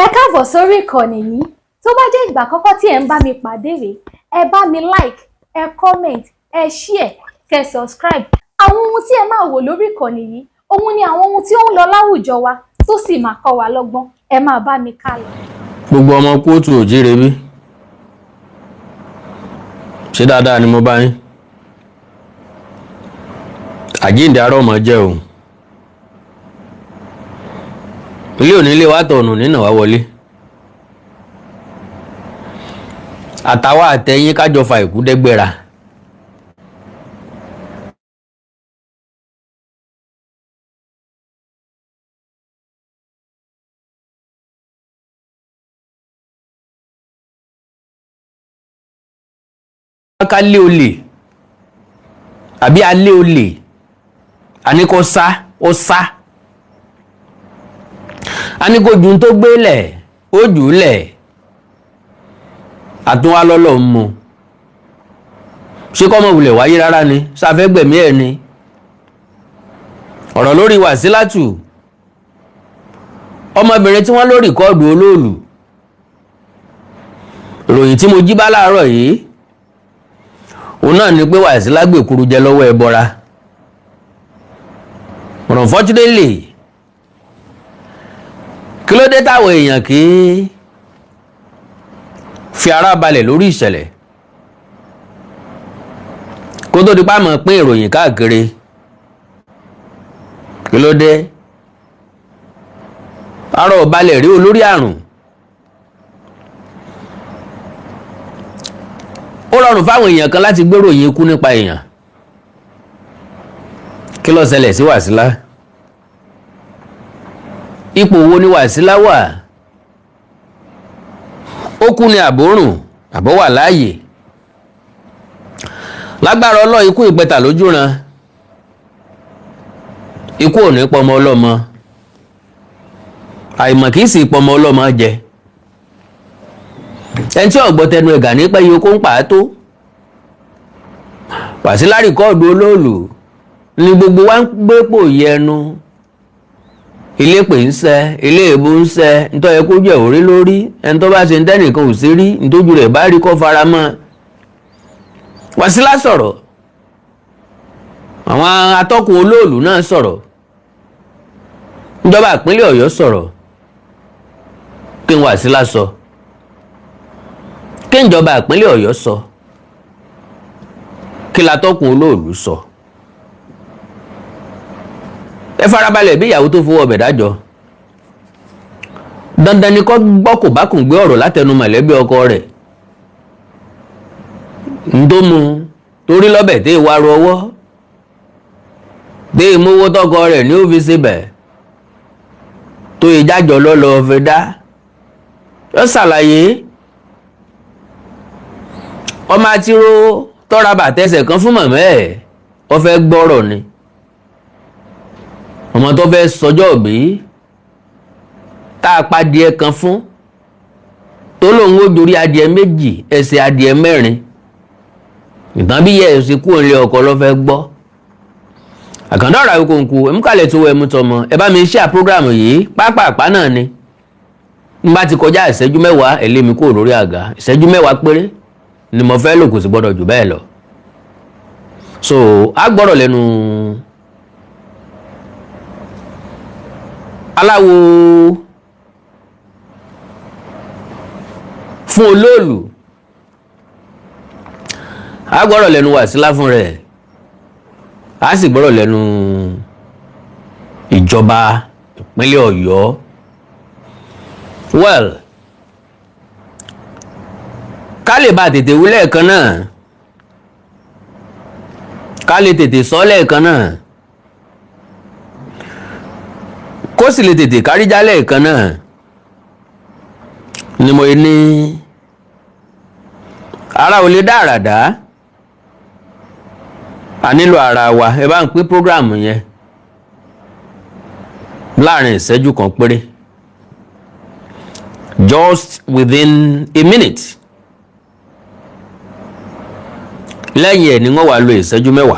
Ẹ káàbọ̀ sórí ìkànnì yìí. Tó bá jẹ́ ìgbà àkọ́kọ́ tí ẹ̀ ń bá mi pàdé rèé, ẹ bá mi like, ẹ comment, ẹ share, kẹ́ subscribe. Àwọn ohun tí ẹ máa wò lórí ìkànnì yìí, òun ni àwọn ohun tí ó ń lọ láwùjọ wa tó sì máa kọ́ wa lọ́gbọ́n. Ẹ máa bá mi ká lọ. Gbogbo ọmọ kóòtù òjíire, bí ṣé dáadáa ni mo bá yín? Àjíǹde arọ́ ọmọ jẹ́ o. Ilé òní ilé wa tọ̀nù nínà wá wọlé, àtàwa àtẹ̀yìn kájọ fa ìkú dẹ́gbẹ́ra. Ká lé olè àbí alé olè, àní kò sá, ó sá, àní kò ju tó gbé lẹ̀, ó jù ú lẹ̀, àtúnwá lọ́lọ́ ń mu. Ṣé kọ́mọ wulẹ̀ wáyé rárá ni sáfẹ́ gbẹ̀mí ẹ̀ ni? Ọ̀rọ̀ lórí Wàsílátù, ọmọbìnrin tí wọ́n lórí rìkọ́ọ̀dù olóòlù. Ìròyìn tí mo jí bá láàárọ̀ yìí, òun náà ni pé Wàsílà gbèkuru jẹ lọ́wọ́ ẹbọra. But unfortunately, kí ló dé táwọn èèyàn kì í fi ara balẹ̀ lórí ìṣẹ̀lẹ̀ kó tó di pa mọ̀ pín ìròyìn káàkiri? Kí ló dé ara ò balẹ̀ rí olórí àrùn? Ó rọrùn fáwọn èèyàn kan láti gbéròyìn ikú nípa èèyàn. Kí ló ṣẹlẹ̀ sí Wàsílà? Ipò wo ni Wàsílà wà? Ó kú ní àbórùn àbó wà láàyè? Lágbára Ọlọ́, ikú ìpẹta lójú ran, ikú ò ní pọmọ ọlọ́mọ, àìmọ̀ kì í sì pọmọ ọlọ́mọ jẹ. Ẹni tí ọ̀gbọ́n tẹnu ẹ̀gà ní pẹ́ yìí kó ń pa á tó. Wàsílà rìkọ́ọ̀dù olóòlù ni gbogbo wa ń gbé pò yẹnu, ilé pè ń sẹ, ilé èbó ń sẹ, nítorí ẹ kó jẹ òrí lórí ẹni tó bá ṣe ń tẹnìkan ò sí rí, nítójú rẹ̀ bá rí kó fara mọ́. Wàsílà sọ̀rọ̀, àwọn atọ́kùn olóòlù náà sọ̀rọ̀, ìjọba ìpínlẹ̀ Ọ̀yọ́ sọ̀rọ̀. Kí n Wàsílà sọ, kí ìjọba ìpínlẹ̀ Ọ̀yọ́ sọ, kí latọ́kùn olóòlù sọ? Ẹ farabalẹ̀ bí ìyàwó tó fowó ọbẹ̀ dájọ́. Dandan ni kó gbọ́ kò bá kùn gbé ọ̀rọ̀ látẹnu mọ̀lẹ́bí ọkọ rẹ̀ ńdómú torí lọ́bẹ̀ tẹ́ ìwà ru ọwọ́ tẹ́ ìmówó tọkọ rẹ̀ ní òfìsì bẹ̀ tó ìjájọ́ lọ́lọ́ fi dá. Yọ ṣàlàyé ọmọ àtiró tọ́ra bàtẹ́sẹ̀ kan fún màmá ẹ̀, wọ́n fẹ́ gbọ́rọ̀ ni. Ọmọ tó fẹ́ sọjọ́ òbí tá a pa adìẹ kan fún, tó lóun ó dorí adìẹ méjì, ẹsẹ̀ adìẹ mẹ́rin, ìtàn bí yẹ ẹ̀sìn kú òǹlẹ̀ ọkọ ló fẹ́ gbọ́. Àkàndá ọ̀rọ̀ Àwíkòǹkò ẹ̀múkàlẹ̀ tó wọ ẹ̀mú tọmọ. Ẹ bá mi ṣe àpọ́gàmù yìí pápápá náà ni. N bá ti kọjá ìṣẹ́jú 10, ẹ lé mi kúrò lórí àga. Ìṣẹ́jú 10 péré ni mo fẹ́ lò, kò sì gbọ́dọ̀ jù bẹ́ẹ̀ lọ. So a gbọ́dọ̀ lẹ́nu aláwo fún olóòlù, a gbọ́dọ̀ lẹ́nu Wàsílà fún rẹ̀, a sì gbọ́dọ̀ lẹ́nu ìjọba ìpínlẹ̀ Ọ̀yọ́. Well, ká lè bá tètè wí lẹ́ẹ̀kan náà, ká lè tètè sọ lẹ́ẹ̀kan náà, kó sì lè tètè káríjá lẹ́ẹ̀kan náà ni mo ní ara ò lè dá àràdá. A nílò ara wa. Ẹ bá ń pín program yẹn láàrin ìṣẹ́jú kan péré, just within a minute. Lẹ́yìn ẹ̀ ni wọ́n wá lo ìṣẹ́jú 10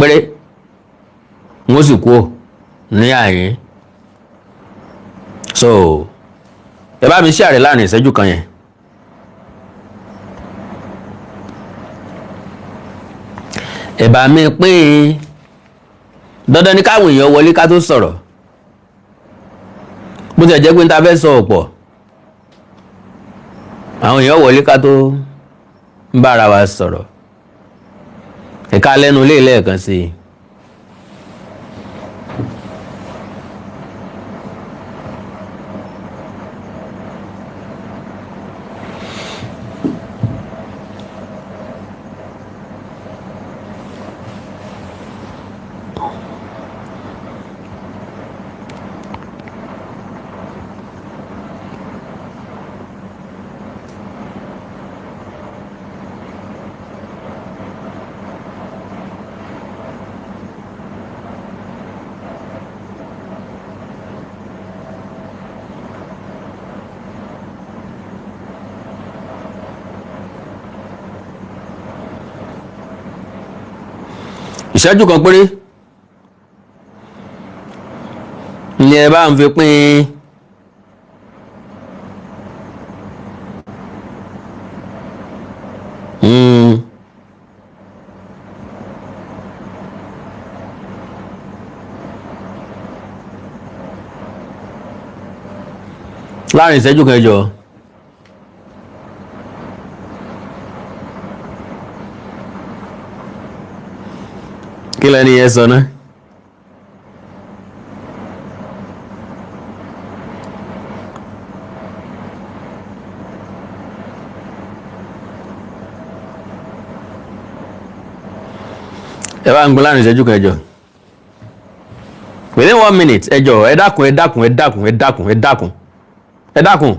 péré, wọ́n sì kú ní àyín. So ẹ bá mi share láàrin ìṣẹ́jú kan yẹn. Ẹ bá mi pín. Dandan ni káwọn èèyàn wọlé ká tó sọ̀rọ̀, bó ti ẹ̀ jẹ́ pé n ta fẹ́ sọ ọ̀pọ̀, àwọn èèyàn wọlé ká tó ń bára wa sọ̀rọ̀. Ẹ̀ka lẹ́nu ilé lẹ́ẹ̀kan sí i. Ìṣẹ́jú kan péré ni ẹ bá ń fi pín. Láàrin ìṣẹ́jú kan, ẹ jọ̀ọ́. Kí lẹ́ni yẹn sọ náà? Ẹ bá ń gbọ́ láàrin ìṣẹ́jú kan, ẹ jọ̀ọ́. Within one minute, ẹ jọ̀ọ́, ẹ dákun, ẹ dákun, ẹ dákun, ẹ dákun, ẹ dákun, ẹ dákun.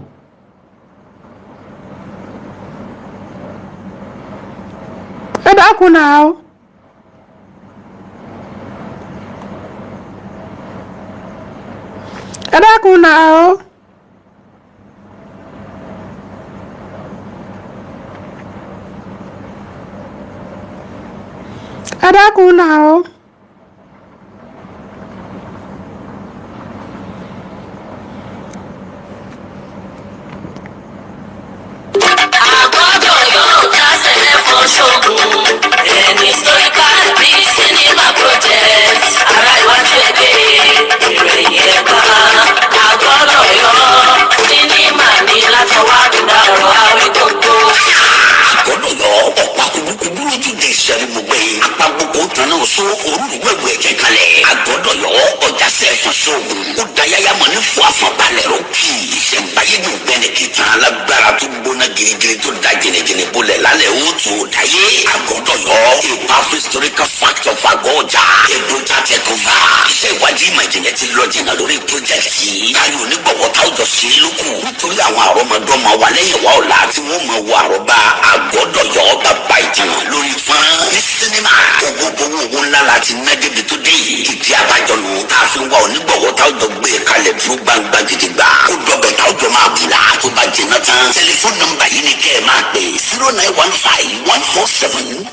Ẹ dákun náà. Ẹ dákun náà. Ẹ dákun náà. Àgọ́dọ̀ yóò dásẹ̀ fún ṣoògùn. An historical big cinema project. Ará iwájú ẹgbẹ́ ìròyìn ẹ̀ka. Àgọ́dọ̀ yọ sinimá ní látọwọ́ àdúrà ọ̀rọ̀ Awíkókó. Àgọ́dọ̀yọ́ ọ̀pá kúkúkú lójú de ìṣẹ́rí gbogbo yìí apagboko tanná sọ orúurú ẹ̀jẹ̀ kalẹ̀. Àgọ́dọ̀yọ́ ọjà sẹ́fún sóògùn ó dayaya mọ̀ ní fún àfọ̀balẹ̀ ró kì í ìṣẹ̀ǹbáyé ní ògbẹ́ni kìtàn alágbára tó gbóná girigiri tó da jìnnìjìnnì bolẹ̀ lálẹ́ ó tó dáyé. Àgọ́dọ̀yọ́, a powerful historical fact of Àgọ́-Ọjà, a brutal takeover. Iṣẹ́ ìwádìí ìmọ̀ ìjìnlẹ̀ ti lọ jìnnà lórí project yìí. Táyọ̀ onígbọ̀wọ́ táwùjọ sí i lókù nítorí àwọn àrọ́mọdọ́mọ wa lẹ́yìn wa ọ̀la tí wọ́n mọ̀ wọ àrọ́bá Àgọ́dọ̀yọ́ bàbá ìtàn lórí fọ́nrán ní sinimá. Owó owó owó ńlá la ti ná débi tó dé yìí. Ìdí abájọ nù tá a fi ń wá onígbọ̀wọ́ táwùjọ gbé kalẹ̀ dúró gbangba gidigba kó dọ̀bẹ̀ táwùjọ máa bùlà tó bá jìnnà tán. Tẹlifóònù nọ́mbà yìí ni kẹ́ ẹ máa pè: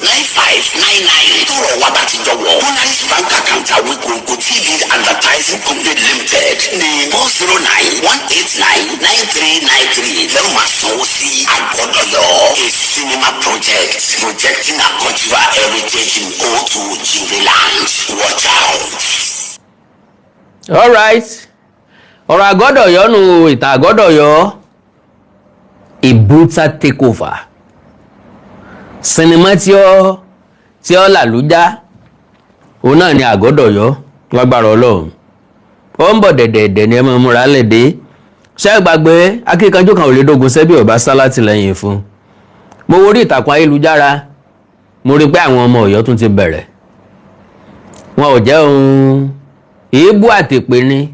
09151479599. Tọrọ wa bá ti jọ wọ. Polaris Bank account Awikonko TV Advertising Company Limited ní 4091899393 lẹ́rù máa sanwó sí. Àgọ́dọ̀yọ́, a cinema project projecting our cultural heritage in Otu Ojire land. Watch out. All right, ọ̀rọ̀ Àgọ́dọ̀yọ́ nu, ìtàn Àgọ́dọ̀yọ́, a brutal takeover, sinimá tí ó làlújá, òun náà ni Àgọ́dọ̀yọ́. Lágbára Ọlọ́run, ó ń bọ̀ dẹ̀dẹ̀dẹ̀ ni ẹ máa múra lẹ́dẹ̀. Ṣé ẹ gbàgbé, akíkanjú kan ò lè dógun sẹ́bí ọba sá látìlẹ́yìn fún. Mo wo orí ìtàkùn ayélujára, mo rí i pé àwọn ọmọ Ọ̀yọ́ tún ti bẹ̀rẹ̀. Wọn ò jẹ́ ohun èébú àtèpè ní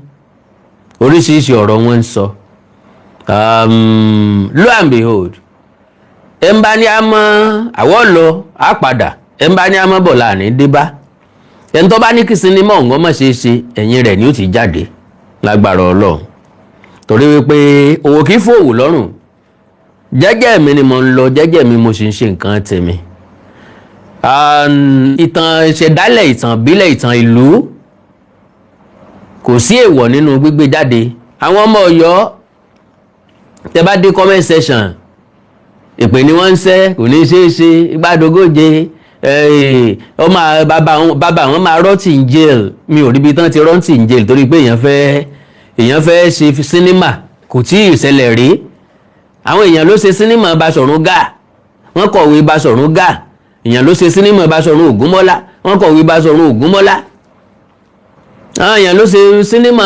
oríṣiríṣi ọ̀rọ̀ wọn ń sọ. Lo and behold, ẹ̀ ń bá ní a mọ́ àwọ̀ lọ á padà, ẹ̀ ń bá ní a mọ́ bọ̀ láàrin dé bá ẹni tó bá ní kí sinimá ọ̀hún ọmọ ṣe é ṣe, ẹ̀yìn rẹ̀ ni ó ti jáde lágbára Ọlọ́run, torí wípé òwò kìí fòwò lọ́rùn. Jẹ́jẹ́ mi ni mo ń lọ, jẹ́jẹ́ mi mo sì ń ṣe nǹkan tèmi. Ìtàn ìṣẹ̀dálẹ̀, ìtàn ìbílẹ̀, ìtàn ìlú, kò sí èèwọ̀ nínú gbígbé jáde. Àwọn ọmọ Ọ̀yọ́, tẹ bá dé comment section, ìpè ní wọ́n ń sẹ́, kò ní ṣeé ṣe gbàdógóje ọmọ bàbá àwọn máa rot in jail. Mi ò ríbi tán ti rot in jail torí pé èèyàn fẹ́ ṣe sinimá. Kò tí ì ṣẹlẹ̀ rí. Àwọn èèyàn ló ṣe sinimá Baṣọ̀run Gáà, wọ́n kọ̀wé Baṣọ̀run Gáà. Èèyàn ló ṣe sinimá Baṣọ̀run Ògúnmọ́lá, wọ́n kọ̀wé Baṣọ̀run Ògúnmọ́lá. Àwọn èèyàn ló ṣe sinimá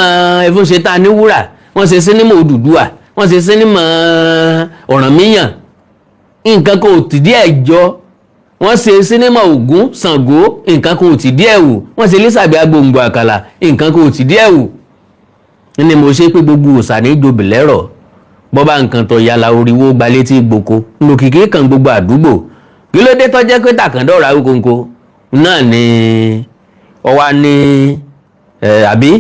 Ẹfúnṣetán ní wúrà, wọ́n ṣe sinimá Odùduwà, wọ́n ṣe sinimá Ọ̀rànmíyàn. Nǹkan kan ò tìdí ẹ̀ jọ. Wọ́n ṣe sinimá Ògún, Ṣàngó, nǹkan kan ò tìdí ẹ̀ wù. Wọ́n ṣe Lísàbí Agbóǹgbò Àkàlà, nǹkan kan ò tìdí ẹ̀ wù. Ní mo ṣe pé gbogbo òòṣà ní jobi lẹ́rọ̀ bọ́bá nǹkan tó yàrá oríwó gbalétí gboko lòkìkí kan gbogbo àdúgbò. Kí ló dé tó jẹ́ pé tàkàndọ̀rọ̀ Awíkonko náà ni ọwá ní àbí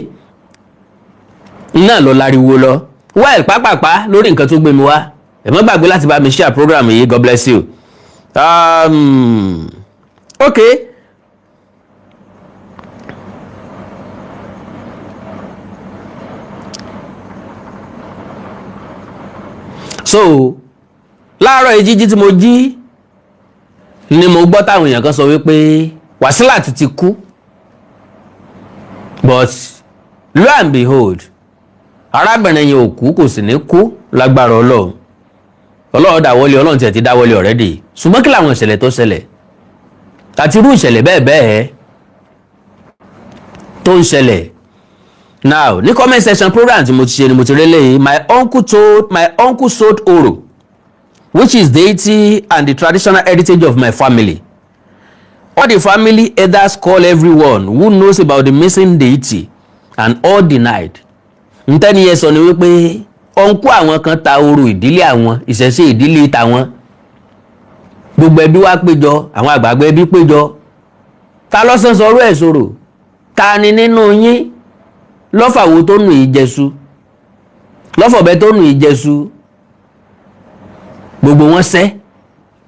náà lọ láriwo lọ? Well, pápápá lórí nǹkan tó gbé mi wá, ẹ má gbàgbé láti bá mi share program yìí. God bless you. Okay. So láàárọ̀ yìí, jíjí tí mo jí ni mo gbọ́ táwọn èèyàn kan sọ wípé Wasilat ti kú. But lo and behold, arábìnrin yẹn ò kú, kò sì ní kú lágbára Ọlọ́run. Ọlọ́run dáwọ́lé, Ọlọ́run tiẹ̀ ti dáwọ́lé already. Ṣùgbọ́n kí làwọn ìṣẹ̀lẹ̀ tó ṣẹlẹ̀ àti irú ìṣẹ̀lẹ̀ bẹ́ẹ̀ bẹ́ẹ̀ tó ń ṣẹlẹ̀ now? Ní comment section program tí mo ti ṣe ni mo ti rí lẹ́yìn. My uncle sold oro, which is deity and the traditional heritage of my family. All the family elders call everyone who knows about the missing deity and all denied. Ntẹ́ni yẹn sọ ni wípé uncle àwọn kan ta oro ìdílé àwọn, ìṣẹ̀ṣe ìdílé tàwọn. Gbogbo ẹbí wá péjọ, àwọn àgbààgbà ẹbí péjọ. Ta lọ́sàn sọ̀rọ̀ ẹ̀ sọ̀rọ̀? Ta ni nínú yín lọ́fàwọ́ tó nù ìjẹsù, lọ́fọ̀bẹ tó nù ìjẹsù? Gbogbo wọn sẹ́,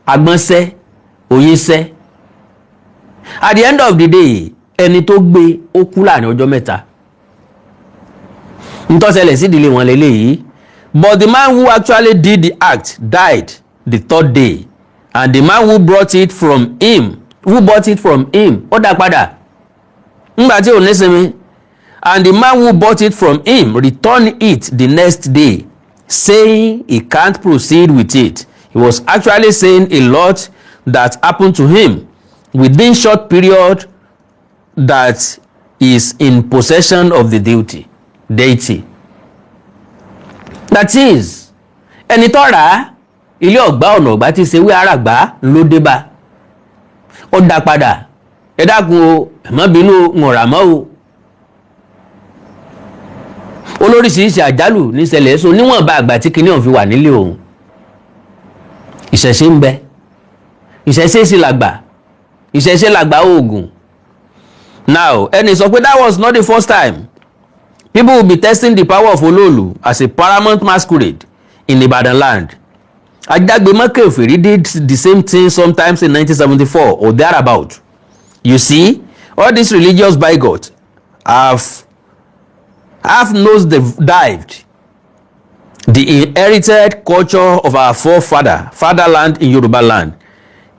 agbọ́n sẹ́, oyin sẹ́. At the end of the day, ẹni tó gbé ó kú láàrin ọjọ́ 3. Ntọ́sẹ̀lẹ̀ sídìílé wọn lélẹ́yìí. But the man who actually did the act died the third day, and the man who bought it from him, ó dá padà ńgbà tí ò ní sinmi, and the man who bought it from him returned it the next day, saying he can't proceed with it. He was actually saying a lot that happened to him within short period that is in possession of the deity. That is, ẹni tó rà á, ilé ọ̀gbá ọ̀nà ọ̀gbá tí ṣe wí àràgbá ló dé bá, ó dá padà. Ẹ dákun o, ẹ má bínú o, ń ọ̀rà mọ́ o. Olóríṣiríṣi àjálù níṣẹ̀lẹ̀ so níwọ̀nba àgbà tí kinní ọ̀hún fi wà nílé òun. Ìṣẹ̀ṣe ń bẹ, ìṣẹ̀ṣe sì làgbà, ìṣẹ̀ṣe làgbà oògùn. Now, ẹni sọ pé that was not the first time people will be testing the power of Olóòlù as a paramount masquerade in Ibadan land. Ajágbémọ́ Kèfèrí did the same thing sometimes in 1974 or thereabout. You see, all these religious bigots have nose dived the inherited culture of our forefather fatherland in Yoruba land.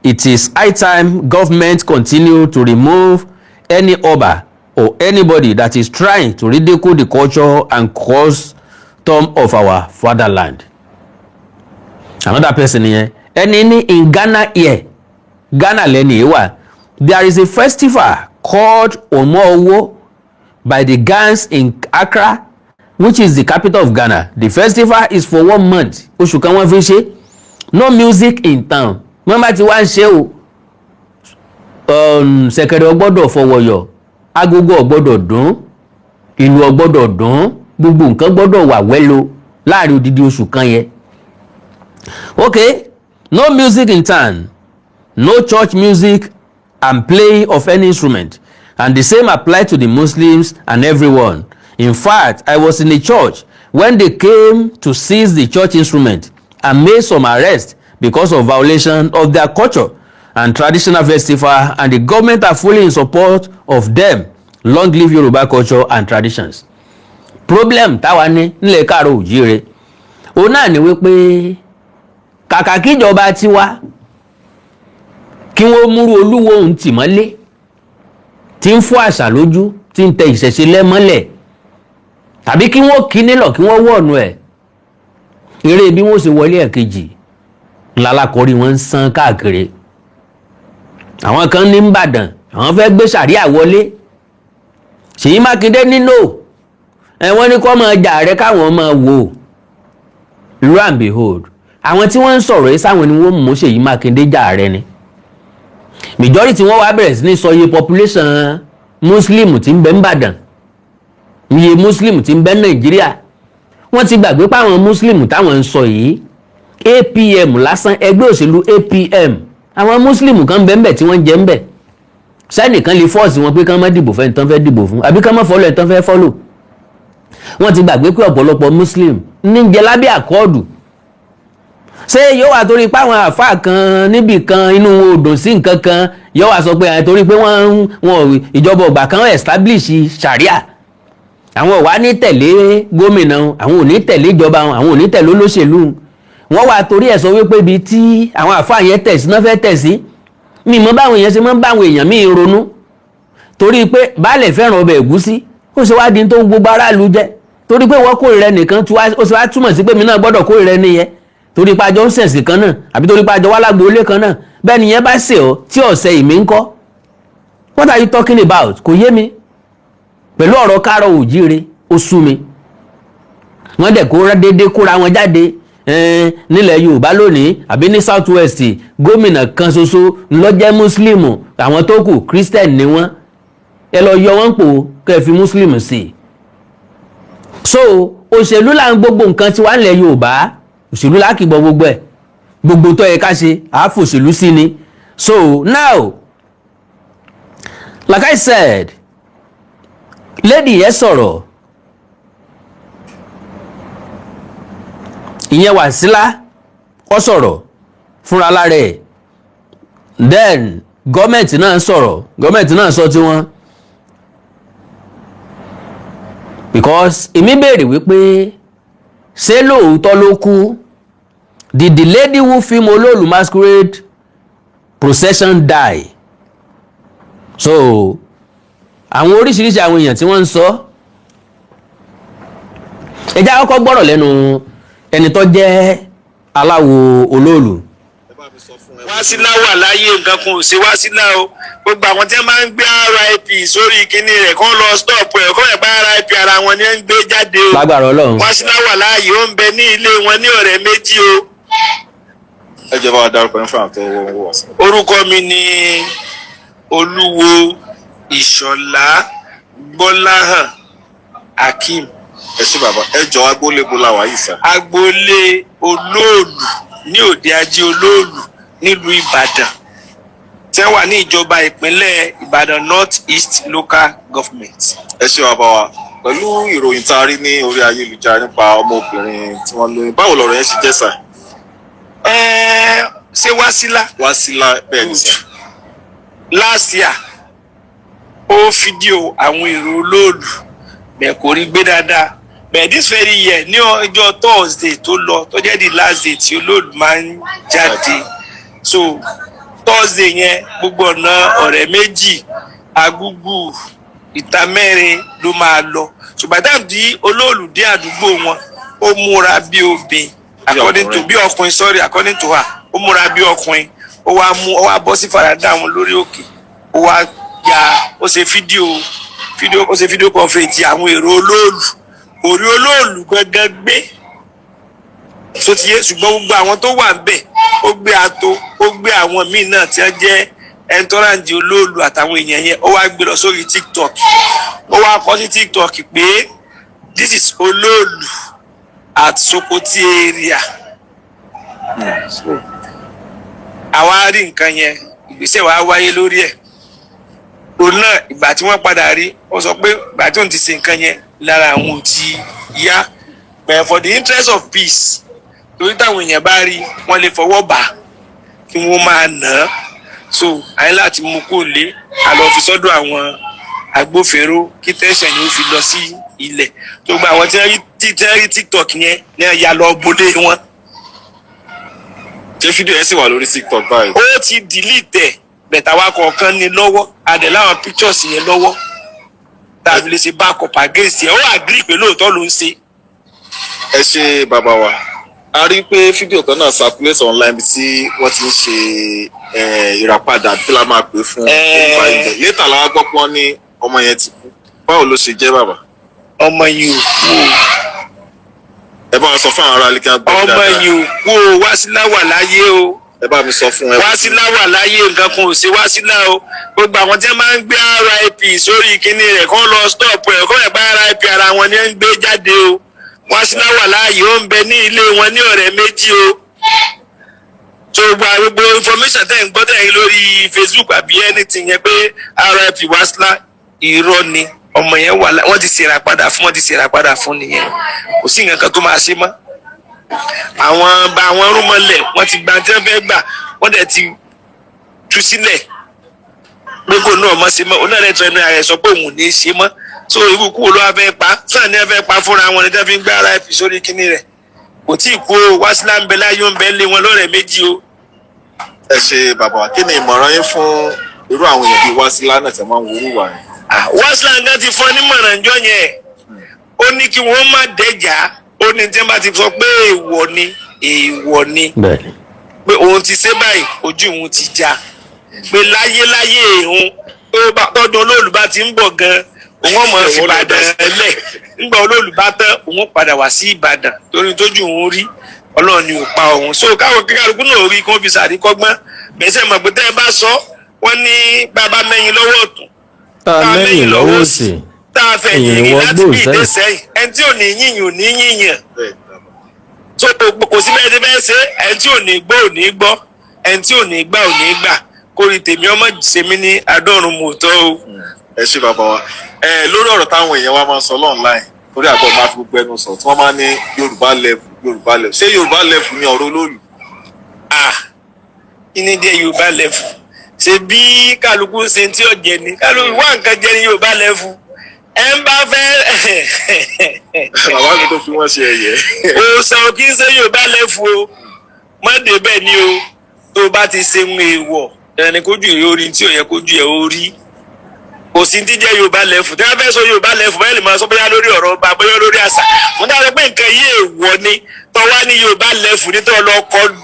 It is high time government continue to remove any Oba or anybody that is trying to ridicule the culture and custom of our fatherland. Another person yẹn, ẹni ní in Ghana here, Ghana lẹ́ni yìí wà, there is a festival called Omo-Owo by the Gans in Accra, which is the capital of Ghana. The festival is for one month. Oṣù kan wọ́n fi ṣe. No music in town. Wọ́n bá ti wá ń ṣe o, ṣẹ̀kẹ̀rẹ̀ ò gbọ́dọ̀ fọwọ́yọ̀, agogo ò gbọ́dọ̀ dún, ìlú ò gbọ́dọ̀ dún, gbogbo nǹkan gbọ́dọ̀ wà wẹ́lo láàrin odidi oṣù kan yẹn. Okay, no music in town, no church music and play of any instrument, and the same apply to the Muslims and everyone. In fact, I was in a church when they came to seize the church instrument and made some arrests because of violation of their culture and traditional festival, and the government are fully in support of them. Long live Yoruba culture and traditions. Problem táwa ní nílẹ̀ káàró òjíire òun náà ni wípé kàkà kíjọba tiwa kí wọ́n múrú olúwo òun tì mọ́lé tí ń fọ́ àṣà lójú, tí ń tẹ ìṣẹ̀ṣe lẹ́mọ́lẹ̀, tàbí kí wọ́n kí nílọ̀, kí wọ́n wọ̀nù ẹ̀ eré bí wọ́n ṣe wọlé ẹ̀kejì ńlá lákọ̀ọ́rí wọn ń sán káàkiri. Àwọn kan ní Ìbàdàn, àwọn fẹ́ gbé sàríà wọlé. Ṣèyí Mákindé nínú ẹ, wọ́n ní kó máa jà rẹ káwọn máa wò. Lo and behold, àwọn tí wọ́n ń sọ̀rọ̀ yìí, sáwọn ni wọ́n mú Ṣèyí Mákindé jà rẹ ni. Majority wọ́n wá bẹ̀rẹ̀ sí ní sọ iye population Muslim tí ń bẹ n'Ìbàdàn, iye Muslim tí ń bẹ Nàìjíríà. Wọ́n ti gbàgbé páwọn Muslim táwọn ń sọ yìí, APM lásán, ẹgbẹ́ òṣèlú APM, àwọn Muslim kan bẹ́ẹ̀ bẹ́ẹ̀ tí wọ́n ń jẹ́ ń bẹ̀. Sẹ́nìkan lè force wọn pé kán má dìbò fẹ́ni tán fẹ́ dìbò fún, àbí kán má follow ẹ̀ tán fẹ́ follow? Wọ́n ti gbàgbé pé ọ̀pọ̀lọpọ̀ Muslim ní jẹ lábẹ́ Accord. Ṣé yóò wá torí pé àwọn àáfàá kan níbì kan inú wọn ò dùn sí nǹkan kan, yóò wá sọ pé ẹ̀ torí pé wọ́n wọn ìjọba ọgbà kan establish sharia, àwọn ò wá ní tẹ̀lé gómìnà, àwọn ò ní tẹ̀lé ìjọba, àwọn ò ní tẹ̀lé olóṣèlú? Wọ́n wá torí ẹ̀ sọ wípé ibi tí àwọn àáfàá yẹn tẹ̀ sí náà fẹ́ tẹ̀ sí. Mi mọ báwọn èèyàn ṣe máa ń báwọn èèyàn míì ronú. Torí pé baálẹ̀ fẹ́ràn ọbẹ̀ ẹ̀gúsí, ó ṣe wá di tó ń gbogbo aráàlú jẹ? Torí pé wọ́n kórìíra ẹnìkan, ó ṣe wá túmọ̀ sí pé mi náà gbọ́dọ̀ kórìíra ẹni yẹn, torí pé àjọ ń ṣẹ̀sìn kan náà, àbí torí pé àjọ wà lágboolé kan náà? Bẹ́ẹ̀ nìyẹn bá ṣe ọ́ tí ọ̀sẹ̀ ìmí ń kọ́. What are you talking about? Kò yé mi. Pẹ̀lú ọ̀rọ̀ káàrọ̀ òjíire, ó sú mi. Wọ́n dẹ̀ kó déédéé kóra wọn jáde nílẹ̀ Yorùbá lónìí àbí ní South West, gómìnà kan ṣoṣo ló jẹ́ Muslim, àwọn tó kù Christian ni wọ́n. Ẹ lọ yọ wọ́n pò kẹ́ ẹ fi Muslim sí i. So òṣèlú là ń gbogbo nǹkan tí wà nílẹ̀ Yorùbá, òṣèlú là kì í bọ gbogbo ẹ̀. Gbogbo tó yẹ ká ṣe, àáfòṣèlú sí ni. So now, like I said, lady yẹn sọ̀rọ̀, ìyẹn Wàsílà, ó sọ̀rọ̀ fúnra lára ẹ̀. Then gọ́ọ̀mẹ̀ntì náà sọ̀rọ̀, gọ́ọ̀mẹ̀ntì náà sọ tiwọn, because èmi béèrè wípé ṣé lóòótọ́ ló kú? Did the lady who film Olóòlù masquerade procession die? So àwọn oríṣiríṣi àwọn èèyàn tí wọ́n ń sọ, ẹ jẹ́ àkọ́kọ́ gbọ́rọ̀ lẹ́nu ẹni tó jẹ́ aláwo Olóòlù. Wásílà wà láyé, nǹkan kan ò ṣe Wásílà o. Gbogbo àwọn tí wọ́n máa ń gbé RIP sórí kinní rẹ̀, kán lọ stop ẹ̀, kọ́ ẹ̀ bá RIP ara wọn ni ẹ̀ ń gbé jáde o. Lágbára Ọlọ́run. Wásílà wà láàyè, ó ń bẹ ní ilé wọn ní ọ̀rẹ́ méjì o. Ẹ jẹ́ bá wa dárúkọ yín fún àwọn tó wọ́n wọ̀. Orúkọ mi ni Olúwo Ìṣọ̀lá Gbọ́láhàn Akeem. Ẹ ṣé bàbá, ẹ jọ, agboolé bo la wà yìí sà? Agboolé Olóòlù ní Òde Ajé Olóòlù nílùú Ìbàdàn, tí wọ́n wà ní ìjọba ìpínlẹ̀ Ìbàdàn North East Local Government. Ẹ ṣé bàbá wa. Pẹ̀lú ìròyìn tá a rí ní orí ayélujára nípa ọmọbìnrin tí wọ́n lóyún, báwo lọ̀rọ̀ yẹn ṣe jẹ́ sà? Ẹ̀ẹ́, ṣé Wásílà? Wásílà, bẹ́ẹ̀ ni sà. Last year, ó fídíò àwọn èrò Olóòlù bẹ́ẹ̀, kò rí gbé dáadáa bẹ́ẹ̀. This very year, ní ọjọ́ Thursday tó lọ, tó jẹ́ the last day tí Olóòlù máa ń jáde, so Thursday yẹn, gbogbo ọ̀nà ọ̀rẹ́ méjì, Agúgù, ìta mẹ́rin ló máa lọ. Ṣùgbọ́n táwọn tí Olóòlù dé àdúgbò wọn, ó múra bí obìnrin, according to, bí ọkùnrin, sorry, according to her, ó múra bí ọkùnrin. Ó wá mú, ó wá bọ́ sí farada wọn lórí òkè, ó wá ya, ó ṣe fídíò, ó ṣe fídíò conference àwọn èrò Olóòlù. Kò rí Olóòlù gangan gbé tó ti yé, ṣùgbọ́n gbogbo àwọn tó wà ńbẹ̀, ó gbé ato, ó gbé àwọn míì náà tí wọ́n jẹ́ ẹntọ́ráǹdì Olóòlù àtàwọn èèyàn yẹn. Ó wá gbé lọ sórí TikTok, ó wá kọ sí TikTok pé "This is Olóòlù at Sokoti area." Àwa rí nǹkan yẹn, ìgbésẹ̀ wa wáyé lórí ẹ̀. Òun náà, ìgbà tí wọ́n padà rí, ó sọ pé ìgbà tí òun ti ṣe nǹkan yẹn, lára àwọn ò ti yá, but for the interest of peace, torí táwọn èèyàn bá rí, wọ́n lè fọwọ́ bà á kí wọ́n máa nà án, so àyè láti mú kó lé àlọ́ fi sọ́dọ̀ àwọn agbófinró kí tẹ̀sán yìí ó fi lọ sí. Ilẹ̀ tó gba àwọn tí wọ́n rí tí wọ́n rí TikTok yẹn ní ẹ̀yà lọ bolé wọn. Ṣé fídíò yẹn sì wà lórí TikTok báyìí? Ó ti delete ẹ̀, bẹ̀tà wa kọ̀ọ̀kan ní lọ́wọ́, adẹ̀ láwọn pictures yẹn lọ́wọ́ tá a fi lè ṣe backup against ẹ̀. Ó agree pé lóòótọ́ ló ń ṣe. Ẹ ṣe, bàbá wa. A rí i pé fídíò kan náà circulate online bí tí wọ́n ti ń ṣe ìràpadà tí la máa pè fún nípa ilẹ̀. Later la wá gbọ́ pé wọ́n ní ọmọ yẹn ti kú. Báwo ló ṣe jẹ́, bàbá? Ọmọ yìí ò kú o. Ẹ bá wa sọ fún àwọn ará ilé kí wọ́n gbọ́ Ọmọ dáadáa. yìí ò kú o. Wásílà wà láyé o. Ẹ bá mi sọ fún ẹ. Wásílà wà láyé, nǹkan kan ò ṣe Wásílà o. Gbogbo àwọn tí wọ́n máa ń gbé RIP sórí kinní rẹ̀ kó lọ stop ẹ̀, kó ẹ̀ bá RIP ara wọn ni ẹ̀ ń gbé jáde o. Wásílà wà láàyè, ó ń bẹ ní ilé wọn ní ọ̀rẹ́ méjì o. So gbogbo information tẹ̀ ń gbọ́, tẹ̀ ń lórí Facebook àbí anything yẹn pé RIP Wásílà, irọ́ ni. Ọmọ yẹn wà, wọ́n ti ṣèrà padà fún, wọ́n ti ṣèrà padà fún nìyẹn. Kò sí nǹkan kan tó máa ṣe mọ́. Àwọn bá àwọn rúmọlẹ̀, wọ́n ti gba tí wọ́n fẹ́ gbà, wọ́n dẹ̀ ti tú sílẹ̀ pé kò náà mọ̀ ṣe mọ́. Òun náà rẹ̀ tọ́ ẹnu ara ẹ̀ sọ pé òun ò ní í ṣe mọ́. So irú kú wo ló wá fẹ́ pa sáà ní ẹ fẹ́ pa fúnra wọn ní tẹ́ fi ń gbé ara ẹ̀ fi sórí kíní rẹ̀? Kò tí ì kú o. Wásílà ń bẹ láyé, ó ń bẹ lé wọn lọ́rẹ̀ méjì o. Ẹ ṣe, bàbá wa. Kí ni ìmọ̀ràn yín fún irú àwọn èèyàn bíi Wásílà náà tẹ̀ máa ń worú wà yẹn? Ah, Wásílà gan ti fún ọ nímọ̀ràn jọ yẹn. Ó ní kí wọ́n má dẹ́jà. Ó ní tí wọ́n bá ti sọ pé èèwọ̀ ni, èèwọ̀ ni. Pé òun ti ṣe báyìí, ojú òun ti já, pé láyéláyé òun tó bá tọdún olóòlù bá ti ń bọ̀ gan, òun ọmọ fi Ìbàdàn lẹ̀. Nígbà olóòlù bá tán, òun padà wá sí Ìbàdàn, torí tójú òun rí, Ọlọ́run ni ò pa òun. So káwọn kíkálukú náà rí kí wọ́n fi sàríkọ́gbọ́n bẹ́sẹ̀ mọ̀ pé tẹ́ ẹ bá sọ wọ́n ní bàbá mẹ́yìn lọ́wọ́ ọ̀tún, tá a mẹ́yìn lọ́wọ́ òsì, tá a fẹ́ ẹ̀yìn yìnyín wọ́n láti gbò bí sẹ́yìn. ìdẹ́sẹ̀yìn, ẹni tí ò ní yìnyín ò ní yìnyín. Bẹ́ẹ̀ ni, bàbá. So kò sí bẹ́ẹ̀ tí bẹ́ẹ̀ ṣe, ẹni tí ò ní gbọ́ ò ní gbọ́, ẹni tí ò ní gbà ò ní gbà. Kórìí tèmi ọmọ ṣe mí ní adọ́run mòótọ́ o. Ẹ ṣe, bàbá wa. Ẹ lórí ọ̀rọ̀ táwọn èèyàn wa máa ń sọ online, torí àgbọ̀ máa fi gbogbo ẹnu sọ, tí wọ́n máa ń ní Yorùbá level, Yorùbá level, ṣé Yorùbá level ni ọ̀rọ̀ olóòlù? Ah, kí ni dé Yorùbá level? Ṣe bí kálukú ń ṣe tí ó jẹ ni, kálukú wá nǹkan jẹ ní Yorùbá level. Ẹ ń bá fẹ́. Bàbá mi tó fi wọ́n ṣe ẹ̀yẹ. Òòsàn kì í ṣe Yorùbá level o. Má débẹ̀ ni o. Tó o bá ti ṣe ń èèwọ̀ ẹni kójú ẹ̀ ó rí tí ò yẹ kójú ẹ̀ ó rí, kò sí ti jẹ́ Yorùbá level. Tí wọ́n fẹ́ sọ Yorùbá level báyìí, lè máa sọ bóyá lórí ọ̀rọ̀ ọba, bóyá lórí àṣà. Mo dára pé nǹkan yìí èèwọ̀ ni, tó wá ní Yorùbá level ní tó lọ kọlu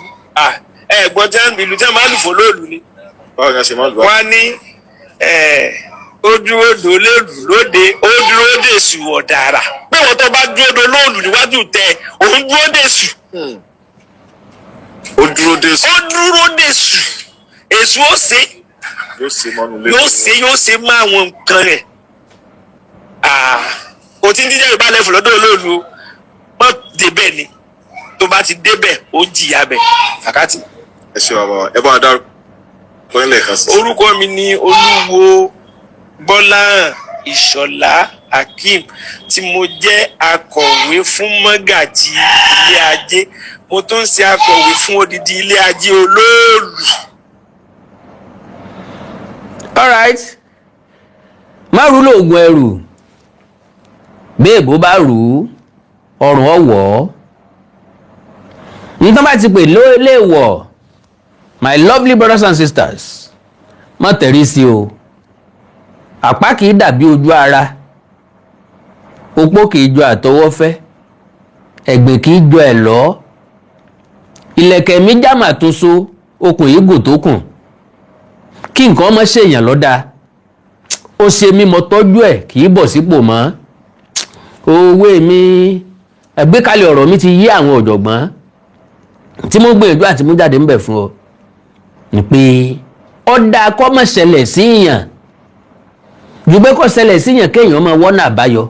ẹ̀gbọ́n tí wọ́n ìlú tí wọ́n máa lù fún lóòlù ni. Báwo ni a ṣe máa ń lù wá? Wọ́n á ní ó dúró dò lóòlù lóde, ó dúró dè sù ọ̀dàrà, pé wọ́n tó bá dúró dò lóòlù níwájú tẹ òun dúró dè sù. Ó dúró dé Ó dúró dè sù, èṣù ó ṣe. Yóò ṣe mọ́nu lé. Yóò ṣe mọ́ àwọn nǹkan rẹ̀. Kò tí ń díjẹ́ Yorùbá level lọ́dọ̀ olóòlù o. Mọ́ débẹ̀ ni, tó bá ti débẹ̀, ó jìyà bẹ̀ fàkátì. Ẹ ṣe, bàbá wa. Ẹ bá wa dárúkọ yín lẹ́ẹ̀kan sí. Orúkọ mi ni Olúwo Gbọ́láhàn Ìṣọ̀lá Akeem, tí mo jẹ́ akọ̀wé fún mọ́gàjì ilé ajé. Mo tún ń ṣe akọ̀wé fún odidi ilé ajé olóòlù. Alright, má rú lóògùn ẹrù. Béèbó bá rù ú, ọrùn ọwọ́ nítorí bá ti pè léèwọ̀. My lovely brothers and sisters, má tẹ̀rí sí o. Àpá kì í dàbí ojú ara, opó kì í jọ àtọwọ́fẹ́, ẹ̀gbìn kì í jọ ẹ̀ lọ́, ìlẹ̀kẹ̀ mi jámà tó so okùn yìí gùn tó kùn. Kí nǹkan ọmọ ṣèyàn lọ́dà, ó ṣe mímọ tọ́jú ẹ̀, kì í bọ̀ sípò mọ́. Owó mi, àgbékalẹ̀ ọ̀rọ̀ mi ti yí àwọn ọ̀jọ̀gbọ́n tí mo gbìyànjú àti mú jáde ń bẹ̀ fún ọ ni pé ọ̀dà kọ́ mọ̀ ṣẹlẹ̀ sí yàn ju pé kó ṣẹlẹ̀ sí yàn kéèyàn máa wọ́nà àbáyọ.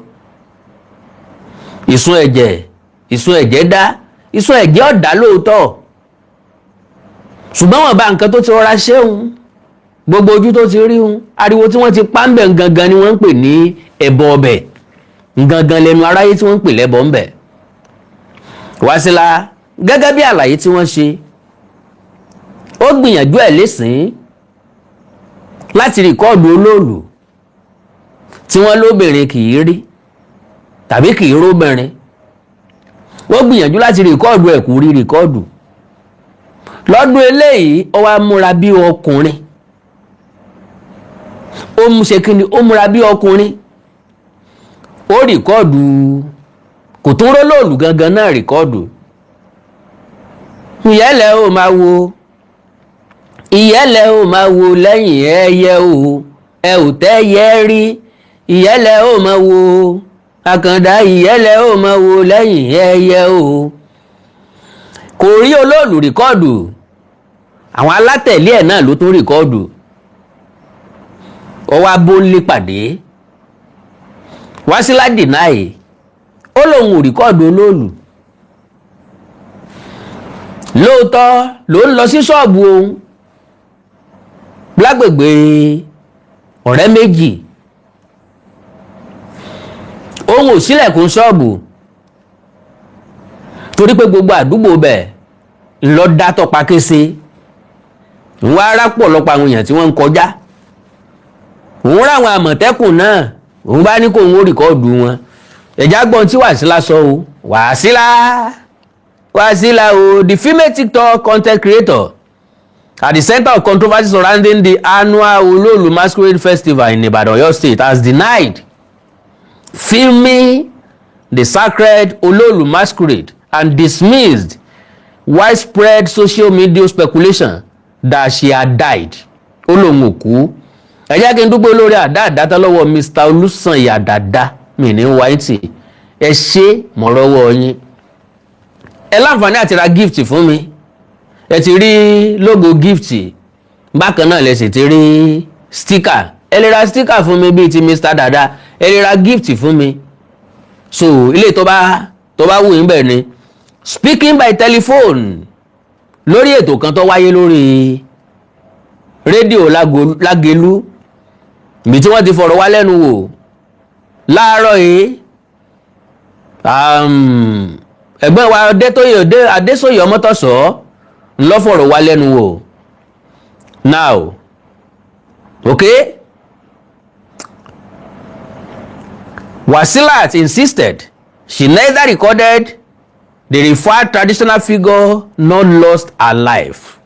Ìsun ẹ̀jẹ̀, ìsun ẹ̀jẹ̀ dá, ìsun ẹ̀jẹ̀ ọ̀dà lóòótọ́, ṣùgbọ́n wọn bá nǹkan tó ti rọra ṣéun, gbogbo ojú tó ti rí un, ariwo tí wọ́n ti pa ń bẹ̀ gangan ni wọ́n ń pè ní ẹbọ ọbẹ̀ gangan lẹ́nu aráyé tí wọ́n ń pè lẹ́bọ ń bẹ̀. Wásílà, gẹ́gẹ́ bí àlàyé tí wọ́n ṣe, ó gbìyànjú ẹ̀ lẹ́sìn láti record olóòlù tí wọ́n lóbìnrin kì í rí. Tàbí kì í róbìnrin. Wọ́n gbìyànjú láti record ẹ̀, kò rí record. Lọ́dún eléyìí, ó wá múra bí ọkùnrin. Ó mú ṣe kí ni? Ó múra bí ọkùnrin, ó record, kò tún rólóòlù gangan náà record. Ìyẹ́lẹ̀ ó máa wo, ìyẹ́lẹ̀ ó máa wo lẹ́yìn ẹyẹ o, ẹ ò tẹ́ yẹ rí. Ìyẹ́lẹ̀ ó máa wo àkàndá, ìyẹ́lẹ̀ ó máa wo lẹ́yìn ẹyẹ o. Kò rí olóòlù record. Àwọn alátẹ̀lé ẹ̀ náà ló tún record. Ó wá bóńlé pàdé. Wásílà deny, ó lóun ò record olóòlù. Lóòótọ́ ló ń lọ sí ṣọ́ọ̀bù òun lágbègbè ọ̀rẹ́ méjì, òun ò sílẹ̀kùn ṣọ́ọ̀bù torí pé gbogbo àdúgbò bẹ̀ ńlọ dá tọpa kése. Ń wá rápọ̀lọpọ̀ àwọn èèyàn tí wọ́n ń kọjá, òun ráwọn àmọ̀tẹ́kùn náà, òun bá ní kó òun ó record wọn. Ẹ̀já gbọ́n tí Wàsílà sọ o. Wàsílà, Wàsílà o, the female TikTok content creator at the center of controversy surrounding the annual Olóòlù Masquerade Festival in Ibadan, Oyo State, has denied filming the sacred Olóòlù Masquerade and dismissed widespread social media speculation that she had died. Ó lóun ò kú. Ẹ jẹ́ kí n dúpẹ́ lórí àdá àdátá lọ́wọ́ Mr. Olùsànyà Dàda mi ní wáìtì. Ẹ ṣe mọ̀rọ́wọ́ yín. Ẹ láǹfààní àti ra gift fún mi. Ẹ ti rí logo gift, bákan náà lẹ sì ti rí sticker. Ẹ lè ra sticker fún mi bíi ti Mr. Dada, ẹ lè ra gift fún mi. So ilé tó bá wù yín bẹ́ẹ̀ ni. Speaking by telephone lórí ètò kan tó wáyé lórí rédíò Lágelú, ibi tí wọ́n ti fọ̀rọ̀ wá lẹ́nu wò láàárọ̀ yìí, ẹ̀gbọ́n wa Adésòye Ọmọ́tọ̀sọ́ ńlọ fọ̀rọ̀ wá lẹ́nu wò. Now, okay, Wasilat insisted she neither recorded the referred traditional figure nor lost her life.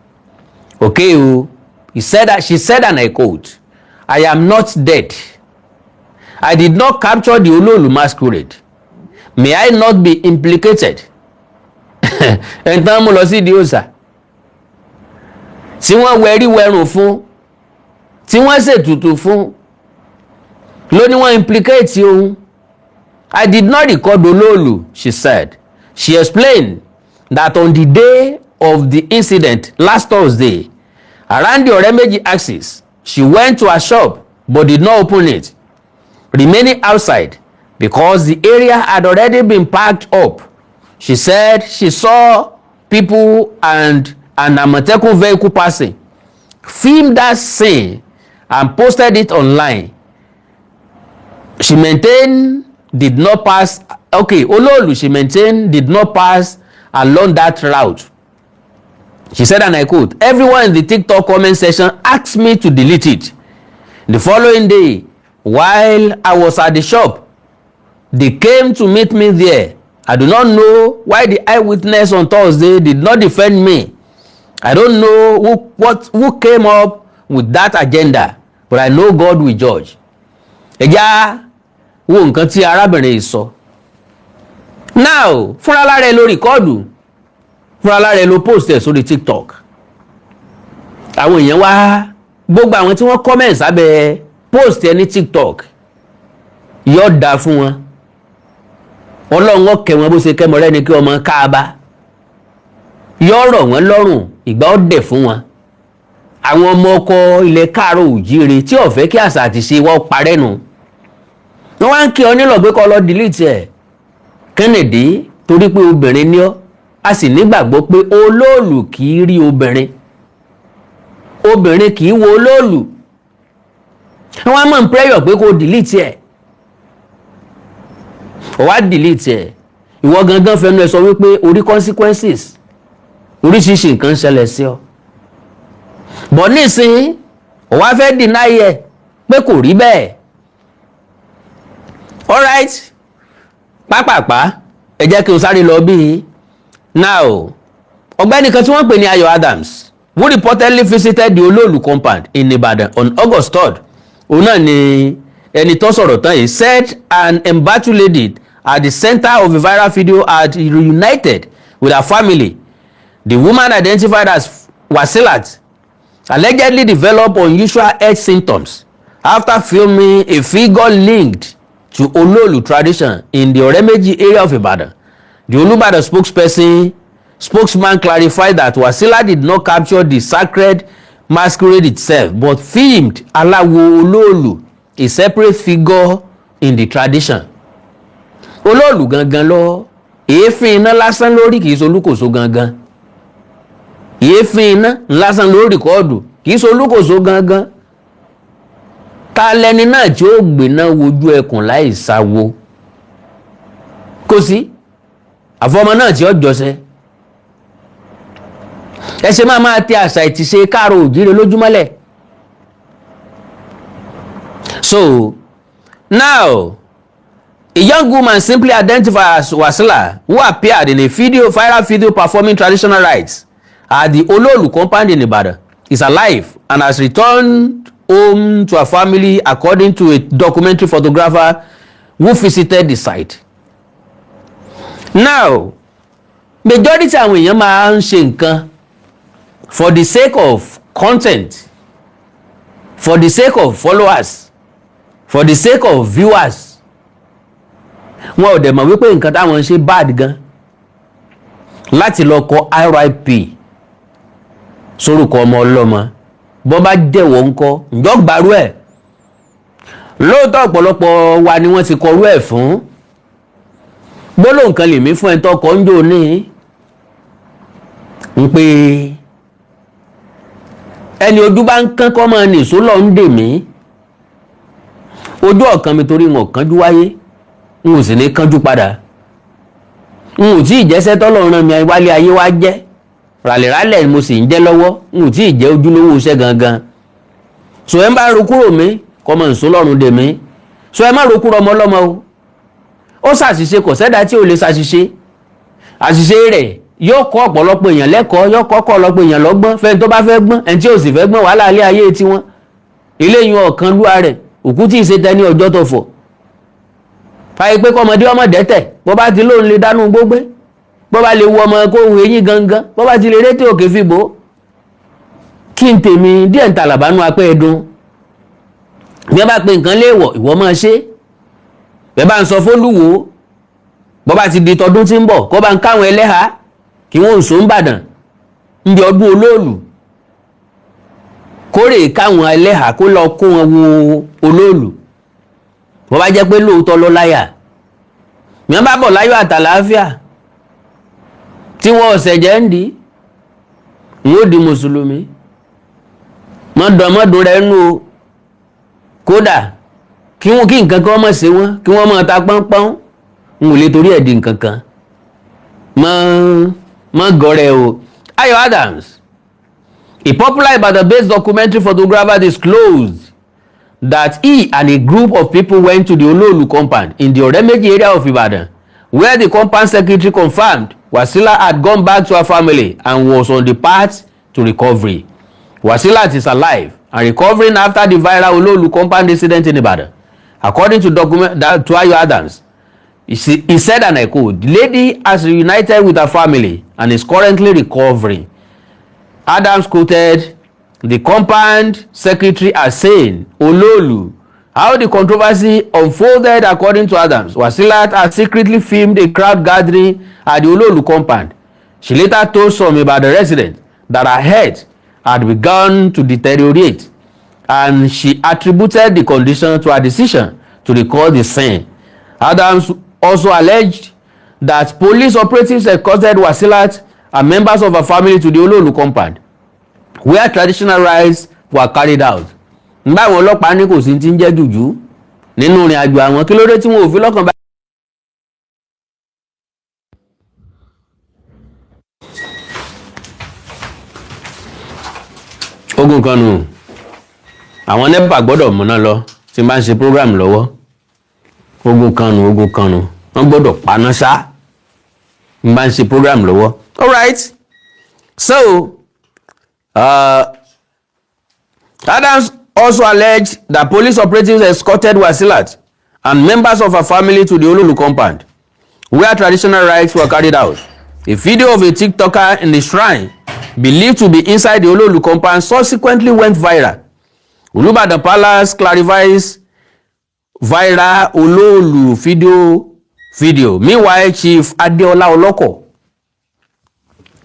Okay o, he said that she said, and I quote, "I am not dead. I did not capture the Olóòlù masquerade. May I not be implicated?" Ẹ̀ǹtàn mú lọ sí ìdí òòsà tí wọ́n wẹrí wẹrùn fún, tí wọ́n ṣètùtù fún, ló ní wọ́n implicate òun. "I did not record Olóòlù," she said. She explained that on the day of the incident last Thursday, around the Oremeji axis, she went to her shop but did not open it, remaining outside because the area had already been packed up. She said she saw people and an Amotekun vehicle passing, filmed that scene and posted it online. She maintained did not pass, okay, Olóòlù, she maintained, did not pass along that route. She said, and I quote, "Everyone in the TikTok comment section asked me to delete it. The following day, while I was at the shop, they came to meet me there. I do not know why the eyewitness on Thursday did not defend me. I don't know who came up with that agenda, but I know God will judge." Ẹ já wo nǹkan tí arábìnrin yìí sọ. Now, fúnra lára ẹ ló record, fúnra lára ẹ ló post ẹ sórí TikTok. Àwọn èèyàn wá, gbogbo àwọn tí wọ́n comment sábẹ́ post ẹ ní TikTok, yóò dáa fún wọn, Ọlọ́run ó kẹ́ wọn bó ṣe kẹ́ mọ́rẹ́ ni kí ọmọ káàbá, yóò rọ̀ wọ́n lọ́rùn, ìgbà ó dẹ̀ fún wọn. Àwọn ọmọ ọkọ ilẹ̀ káàárọ̀ òjíire tí ò fẹ́ kí àṣà àti ṣe wọ́n parẹ́ nù, wọ́n wá ń kí ọ nílò pé kó lọ delete ẹ̀. Kennedy, torí pé obìnrin ni ọ́, a sì nígbàgbọ́ pé olóòlù kì í rí obìnrin, obìnrin kì í wo olóòlù. Wọ́n á mọ̀ ń pressure pé kó delete ẹ̀, ó wá delete ẹ̀. Ìwọ gangan fẹnu ẹ sọ wípé orí consequences, oríṣiríṣi nǹkan ń ṣẹlẹ̀ sí ọ bọ̀. Nísìnyí, ó wá fẹ́ deny ẹ̀ pé kò rí bẹ́ẹ̀. Alright. Pápápá, ẹ jẹ́ kí n sáré lọ bí now. Ọ̀gbẹ́ni kan tí wọ́n pè ní Ayọ̀ Adams, who reportedly visited the Olóòlù compound in Ibadan on August 3rd, òun náà ni ẹni tó sọ̀rọ̀ tán yìí, said an embattled lady at the center of a viral video had reunited with her family. The woman, identified as Wasilat, allegedly developed unusual health symptoms after filming a figure linked to Olóòlù tradition in the Oremeji area of Ibadan. The Olubadan spokesman clarified that Wasila did not capture the sacred masquerade itself but filmed Aláwo Olóòlù, a separate figure in the tradition. Olóòlù gangan lọ, èéfín iná lásán lórí, kì í ṣe olúkòso gangan. Èéfín iná lásán lórí record, kì í ṣe olúkòso gangan. Ta lẹni náà tí ó gbéná wojú ẹkùn láì sáwo? Kò sí àfọmọ náà tí ó jọsẹ. Ẹ ṣe máa máa tẹ àṣà ìtìṣe káàró òjíire lójúmọ́lẹ̀. So now, a young woman simply identified as Wasila, who appeared in a video viral video performing traditional rites at the Olóòlù compound in Ibadan, is alive and has returned home to her family, according to a documentary photographer who visited the site. Now, majority àwọn èèyàn máa ń ṣe nǹkan for the sake of content, for the sake of followers, for the sake of viewers. Wọn ò dẹ̀ mọ̀ wípé nǹkan táwọn ń ṣe bad gan. Láti lọ kọ RIP sórúkọ ọmọ ọlọ́mọ, bọ́ bá jẹ̀wọ́ ńkọ́? Ǹjọ́ gbàrú ẹ̀ lóòótọ́? Ọ̀pọ̀lọpọ̀ wa ni wọ́n ti kọrú ẹ̀ fún. Gbólóhùn kan lèmi fún ẹ tọkọ ń jò ní ń pé ẹni ojú bá ń kán kọ́ máa nìṣó lọ ń dè mí. Ojú ọ̀kan mi torí wọn ò kánjú wáyé, n ò sì ní kánjú padà. N ò tí ì jẹ́sẹ́ tọ́lọ́run rán mi wálé ayé wá jẹ́. Ràlẹ̀ràlẹ̀ mo sì ń jẹ́ lọ́wọ́, n ò tí ì jẹ́ ojúlówó iṣẹ́ gangan. So ẹ ń bá ro kúrò mi, kọ́ mọ̀ nìṣó lọ́run dè mí. So ẹ má ro kúrò ọmọ ọlọ́mọ o. Ó ṣàṣìṣe, kò sẹ́dá tí ò lè ṣàṣìṣe. Àṣìṣe rẹ̀ yóò kọ́ ọ̀pọ̀lọpọ̀ èèyàn lẹ́kọ̀ọ́, yóò kọ́ ọ̀pọ̀lọpọ̀ èèyàn lọ́gbọ́n, fẹ́ni tó bá fẹ́ gbọ́n. Ẹni tí ò sì fẹ́ gbọ́n, wàhálà ilé ayé tiwọn eléyìí ọ̀kan lúwa rẹ̀ òkú tí ì ṣe tẹni ọjọ́ tó fọ̀ fàyè pé kọ́mọdé ọmọ dẹ́tẹ̀. Bó bá ti lóun lè dánú gbógbé, bó bá lè wu ọmọ kó hu eyín gangan, bó bá ti lè rétí òkè fìbò kí n tèmi díẹ̀ ń ta làbánú apẹ́ ẹ̀dùn. Bí wọ́n bá pe nǹkan léèwọ̀, ìwọ máa ṣe. Bẹ́ẹ̀ bá ń sọ fólúwo, bó bá ti di tọdún tí ń bọ̀, kó bá ń káwọn ẹlẹ́hàá kí wọ́n ń so ń bàdàn ń di ọdún Olóòlù, kórè káwọn ẹlẹ́hàá kó lọ kó wọn wo Olóòlù. Bó bá jẹ́ pé lóòótọ́ ló láyà, mi bá bọ̀ láyọ̀ àtàlàáfíà tí wọ́n ọ̀sẹ̀ jẹ́ ń di n ó di mùsùlùmí. Mọ́dọ̀mọ́dún rẹ̀ nù o. Kódà kí wọ́n kí nǹkan kan mọ̀ sí wọn, kí wọ́n máa ta pọ́npọ́n, n ò lè torí ẹ̀ di nǹkan kan mọ́ mọ́ gọ́rẹ́ o. Ayo Adams, a popular Ibadan-based documentary photographer, disclosed that he and a group of people went to the Olóòlù compound in the Oremeji area of Ibadan, where the compound secretary confirmed Wasila had gone back to her family and was on the path to recovery. Wasilat is alive and recovering after the viral Olóòlù compound incident in Ibadan. According to document that, to Ayo Adams, he said, and I quote, "The lady has reunited with her family and is currently recovering." Adams quoted the compound secretary as saying, Olóòlù. How the controversy unfolded: According to Adams, Wasilat had secretly filmed a crowd gathering at the Olóòlù compound. She later told some Ibadan residents that her health had begun to deteriorate, and she attributed the condition to her decision to record the scene. Adams also alleged that police operatives escorted Wasilat and members of her family to the Olóòlù compound, where traditional rites were carried out. Nígbà àwọn ọlọ́pàá ní kò sí ti ń jẹ́ jùjú nínú ìrìn àjò àwọn, kí ló dé tí wọn ò fi lọ́kàn bá. Ogun kan nù, àwọn NEPA gbọ́dọ̀ múná lọ tí n bá ń ṣe program lọ́wọ́. Ogun kan nù, ogun kan nù. Wọ́n gbọ́dọ̀ paná ṣá n bá ń ṣe program lọ́wọ́. All right, so Adams also alleged that police operatives escorted Wasilat and members of her family to the Ololu compound, where traditional rites were carried out. A video of a TikToker in the shrine, believed to be inside the Ololu compound, subsequently went viral. Olubadan Palace clarifies viral Ololu video. Meanwhile, Chief Adeola Oloko,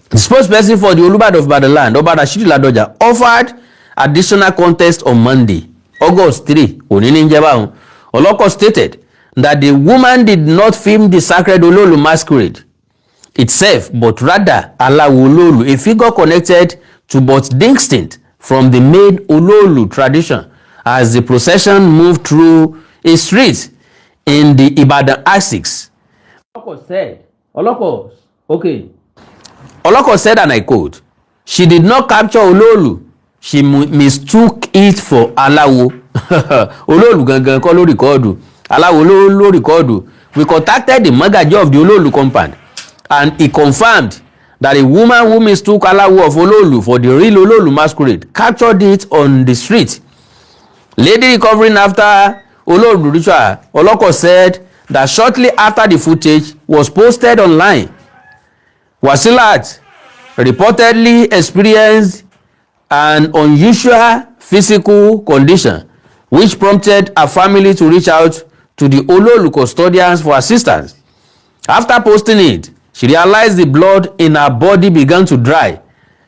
the spokesperson for the Olubadan of Ibadan land, Oba Rashidi Ladoja, offered additional context on Monday, August 3, òní ní jẹ́ báwọn. Oloko stated that the woman did not film the sacred Ololu masquerade itself, but rather Alawo Ololu, a figure connected to but distinct from the main Ololu tradition, as the procession moved through a street in the Ibadan axis. Oloko said, Oloko, okay. Oloko said, and I quote, "She did not capture Ololu, she mistook it for Alawo." Olóòlù gangan kọ́ ló record, Aláwo ló record. "We contacted the Magaji of the Olóòlù compound and he confirmed that a woman who mistook Alawo of Olóòlù for the real Olóòlù masquerade captured it on the street." Lady recovering after Olóòlù ritual. Oloko said that shortly after the footage was posted online, Wasilat reportedly experienced an unusual physical condition, which prompted her family to reach out to the Ololu custodians for assistance. "After posting it, she realized the blood in her body began to dry.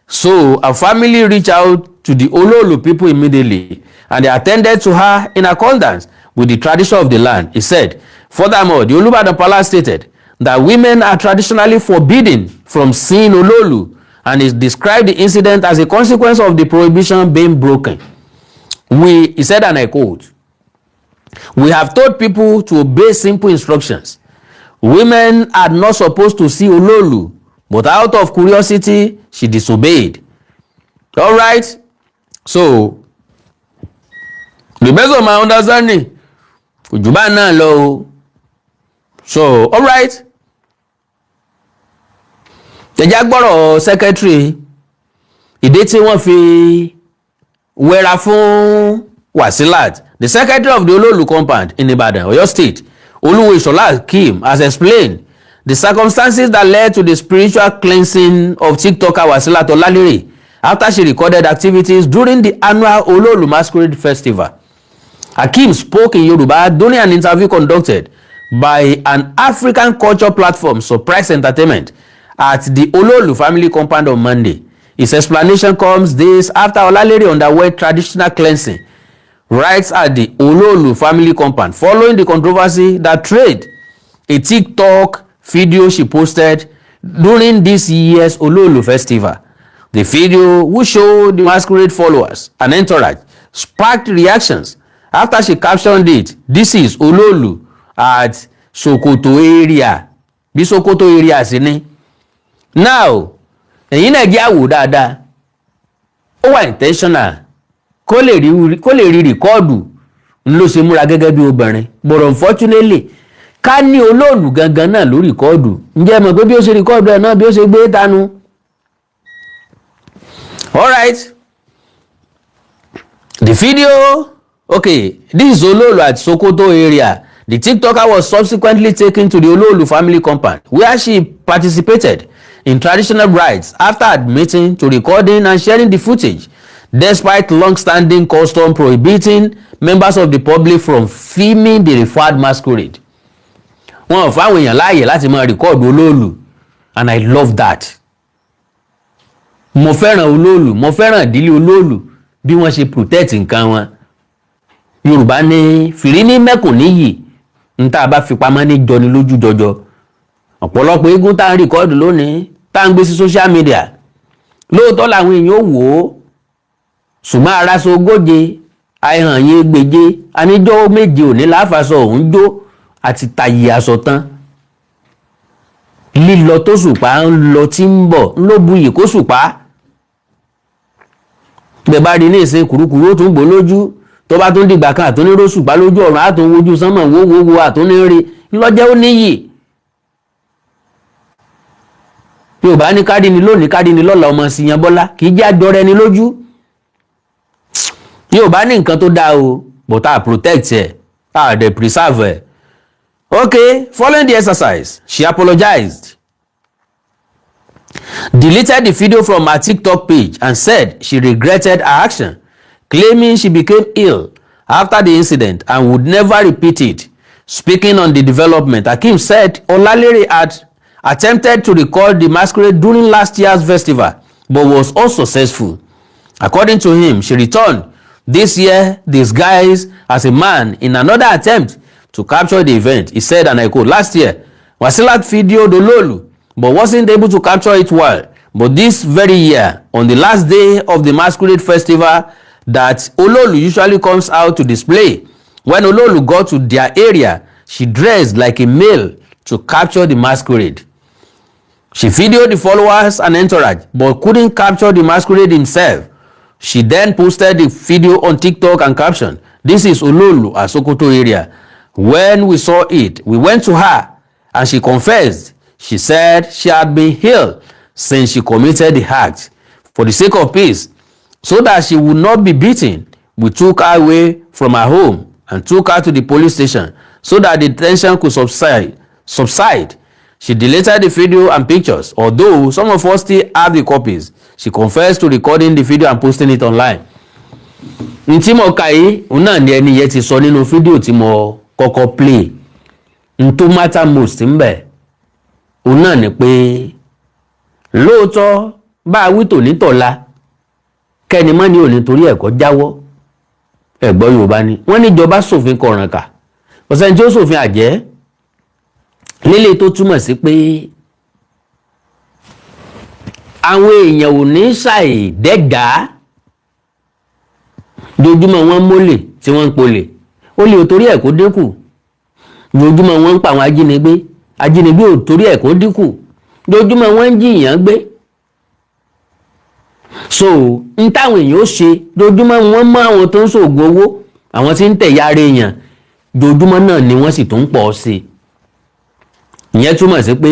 So her family reached out to the Ololu people immediately and they attended to her in accordance with the tradition of the land," he said. Furthermore, the Olubadan Palace stated that women are traditionally forbidden from seeing Ololu and he described the incident as a consequence of the prohibition being broken. He said, and I quote, "We have told people to obey simple instructions. Women are not supposed to see Ololu, but out of curiosity, she disobeyed." All right. So, the best of my understanding, kò jù bá náà lọ o. So, all right. Tẹ̀já gbọ́rọ̀ secretary, ìdí tí wọ́n fi wẹra fún Wasilat. The secretary of the Ololu compound in Ibadan, Oyo State, Oluwo Ishola Akeem, has explained the circumstances that led to the spiritual cleansing of TikToker Wasilat Olalere after she recorded activities during the annual Ololu Masquerade Festival. Akeem spoke in Yoruba during an interview conducted by an African culture platform, Surprise Entertainment, at the Ololu family compound on Monday. His explanation comes days after Olalere underwent traditional cleansing rites at the Ololu family compound following the controversy that trailed a TikTok video she posted during this year's Ololu festival. The video, which showed the masquerade followers and entourage, sparked reactions after she captioned it, "This is Ololu at Sokoto area." Bí Sokoto area sí ni. Now, ẹ̀yin náà jẹ́ àwò dáadáa. Ó wà intentional kó lè rí record ń ló ṣe múra gẹ́gẹ́ bí obìnrin, but unfortunately, ká ní olóòlù gangan náà ló record, ǹjẹ́ ẹ mọ̀ pé bí ó ṣe record ẹ̀ náà bí ó ṣe gbé tánu. Alright, the video, okay, this is Ololu at Sokoto area. The TikToker was subsequently taken to the Ololu family compound, where she participated in traditional rites after admitting to recording and sharing the footage, despite long-standing custom prohibiting members of the public from filming the referred masquerade. Wọn ò fáwọn èèyàn láàyè láti máa record olóòlù, and I love that. Mo fẹ́ràn olóòlù, mo fẹ́ràn ìdílé olóòlù, bí wọ́n ṣe protect nǹkan wọn. Yorùbá ní fìrí ní mẹ́kùn níyì, ń tá a bá fi pamọ́ ní jọni lójú jọjọ. Ọ̀pọ̀lọpọ̀ eégún tá à ń record lónìí, tá à ń gbé sí social media, lóòótọ́ làwọn èèyàn ò wò ó, ṣùgbọ́n aráṣọ ogóje àìhàn yẹn gbèje aníjọ́ méje òní láfàṣọ òun jó àti tàyè aṣọ tán. Lílọ tó ṣùpá ń lọ tí ń bọ̀ ló buyì kó ṣùpá. Bẹ́ẹ̀ bá rí ní ìsìn, kùrukùru ó tún bò lójú. Tó bá tún dìgbà kan, àtúniró ṣùpá lójú ọ̀run, àtún wojú sánmọ̀ wówówó, àtúnírí ńlọ́jẹ́ ó níyì. Yorùbá ní kárí ni lónìí, kárí ni lọ́la, ọmọ sí yan bọ́lá kì í jẹ́ àjọrẹ ẹni lójú. Yorùbá ní nǹkan tó dáa o, but a protect ẹ̀, a dẹ̀ preserve ẹ̀. Okay, following the exercise, she apologized, deleted the video from her TikTok page and said she regretted her action, claiming she became ill after the incident and would never repeat it. Speaking on the development, Akeem said Olalere had attempted to record the masquerade during last year's festival but was unsuccessful. According to him, she returned this year disguised as a man in another attempt to capture the event. He said, and I quote, "Last year, Wasilat videoed Ololu but wasn't able to capture it well. But this very year, on the last day of the masquerade festival that Ololu usually comes out to display, when Ololu got to their area, she dressed like a male to capture the masquerade. She videoed the followers and entourage but couldn't capture the masquerade himself. She then posted the video on TikTok and captioned, 'This is Ololu at Sokoto area.' When we saw it, we went to her and she confessed. She said she had been ill since she committed the act. For the sake of peace, so that she would not be beaten, we took her away from her home and took her to the police station so that the tension could subside. She deleted the video and pictures, although some of us still have the copies. She confessed to recording the video and posting it online." N tí mo kà yìí, òun náà ni ẹni yẹn ti sọ nínú fídíò tí mo kọ́kọ́ play. N tó matter most ń bẹ̀, òun náà ni pé lóòótọ́, bá a wí tòní tọ̀la, kẹ́ni mọ́ni ò ní torí ẹ̀kọ́ jáwọ́. Ẹ̀gbọ́n, Yorùbá ni wọ́n níjọba ṣòfin kọ̀ọ̀ràn kà, ọ̀sẹ̀ tí ó ṣòfin àjẹ́ lílé, tó túmọ̀ sí pé àwọn èèyàn ò ní ṣàì dẹ́gàá. Dojúmọ́ wọn mólè tí wọ́n ń polè, ó lè torí ẹ̀ kó dínkù. Dojúmọ́ wọn ń pa àwọn ajínigbé, ajínigbé ò torí ẹ̀ kó dínkù. Dojúmọ́ wọn ń jìyàn gbé. So n táwọn èèyàn ó ṣe, dojúmọ́ wọn mọ́ àwọn tó ń ṣoògùn owó, àwọn tí ń tẹ̀yà ara èèyàn, dojúmọ́ náà ni wọ́n sì tún ń pọ̀ sí i. Ìyẹn túmọ̀ sí pé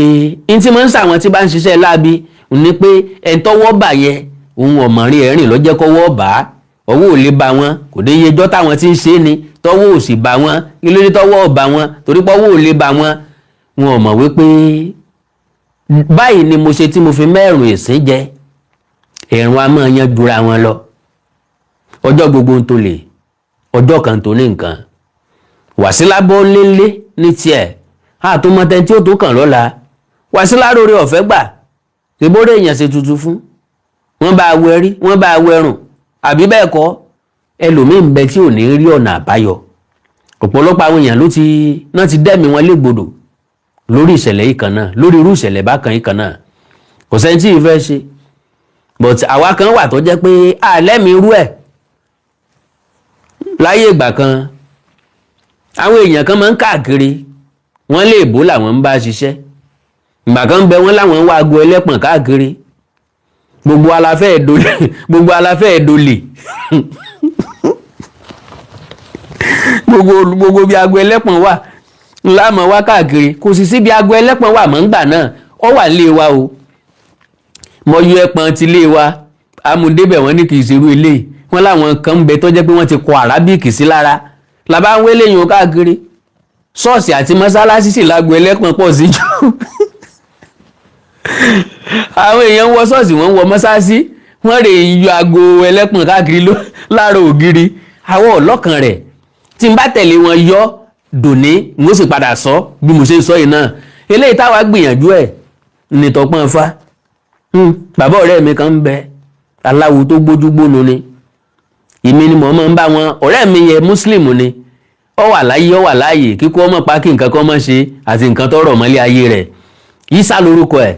n tí máa ń sàwọn tí bá ń ṣiṣẹ́ láabi ní pé ẹ̀ ń tọ́wọ́ bà yẹn, òun ọ̀mọ̀rin ẹ̀rìn lọ́jẹ́ kọ́wọ́ bà á, ọwọ́ ò lè bá wọn. Kò dé iye ijọ́ táwọn ti ń ṣe ni tọ́wọ́ ò sì bá wọn. Kí ló dé tọ́wọ́ ò bá wọn? Torí pọ́wọ́ ò lè bá wọn. Wọn ò mọ̀ wípé báyìí ni mo ṣe tí mo fi mẹ́rùn ìsín jẹ ẹ̀rùn a máa yan jura wọn lọ. Ọjọ́ gbogbo ń tolè, ọjọ́ kan tó ní nǹkan. Wàsílà bọ́ lélé ní tiẹ̀, àtúmọ̀tẹ́ tí ó tó kàn lọ́la. Wàsílà lórí ọ̀fẹ́ gbà ṣèbórí èèyàn ṣe tuntun fún wọn, bá wẹ rí, wọn bá wẹrùn, àbí bẹ́ẹ̀ kọ́? Ẹlòmíín bẹ tí ò ní rí ọ̀nà àbáyọ. Ọ̀pọ̀lọpọ̀ àwọn èèyàn ló ti náà ti dẹ́mi wọn légbodò lórí ìṣẹ̀lẹ̀ yìí kan náà, lórí irú ìṣẹ̀lẹ̀ bákan yìí kan náà. Kò sẹ́ni tí ì fẹ́ ṣe, but àwa kan wà tó jẹ́ pé àlẹ́ mi rú ẹ̀. Láyé ìgbà kan, àwọn èèyàn kan máa ń káàkiri, wọ́n lè bó làwọn ń bá ṣiṣẹ́. Ìgbà kan ń bẹ, wọ́n láwọn ń wá aago ẹlẹ́pọ̀n káàkiri. Gbogbo aláfẹ́ ẹ̀dọ́lẹ̀, gbogbo aláfẹ́ ẹ̀dọ́lẹ̀, gbogbo bí aago ẹlẹ́pọ̀n wà ńlá mọ̀ wá káàkiri. Kò sì sí bí aago ẹlẹ́pọ̀n wà mọ́ ńgbà náà. Ó wà nílé wa o. Mo yọ ẹpọ̀n ti lé wa amúdébẹ̀, wọ́n ní kì í ṣerú eléyìí. Wọ́n láwọn kan ń bẹ tó jẹ́ pé wọ́n ti kọ Arábíkì sí lára. Làbá ń wélé yìí ó káàkiri ṣọ́ọ̀ṣì àti mọ́sálásí, sì lágbo ẹlẹ́pọ̀n pọ̀ sí jù. Àwọn èèyàn ń wọ ṣọ́ọ̀ṣì, wọ́n ń wọ mọ́sálásí, wọ́n rè yọ aago ẹlẹ́pọ̀n káàkiri láàárọ̀ ògiri. Àwọn ọlọ́kàn rẹ̀ tí n bá tẹ̀lé wọn yọ dòní, n ó sì padà sọ bí mo ṣe ń sọ yìí náà. Eléyìí táwa gbìyànjú ẹ̀ nìtọ̀pọ̀n fa. Bàbá ọ̀rẹ́ mi kan ń bẹ, aláwo tó gbójú gbónu ni. Èmi ni mò ń bá wọn. Ọ̀rẹ́ mi yẹ, Muslim ni. Ó wà láyé, ó wà láàyè, kíkú ọmọ pa kí nǹkan kan mọ́ ṣe àti nǹkan tó rọ̀ mọ́lé ayé rẹ̀. Isa lórúkọ ẹ̀.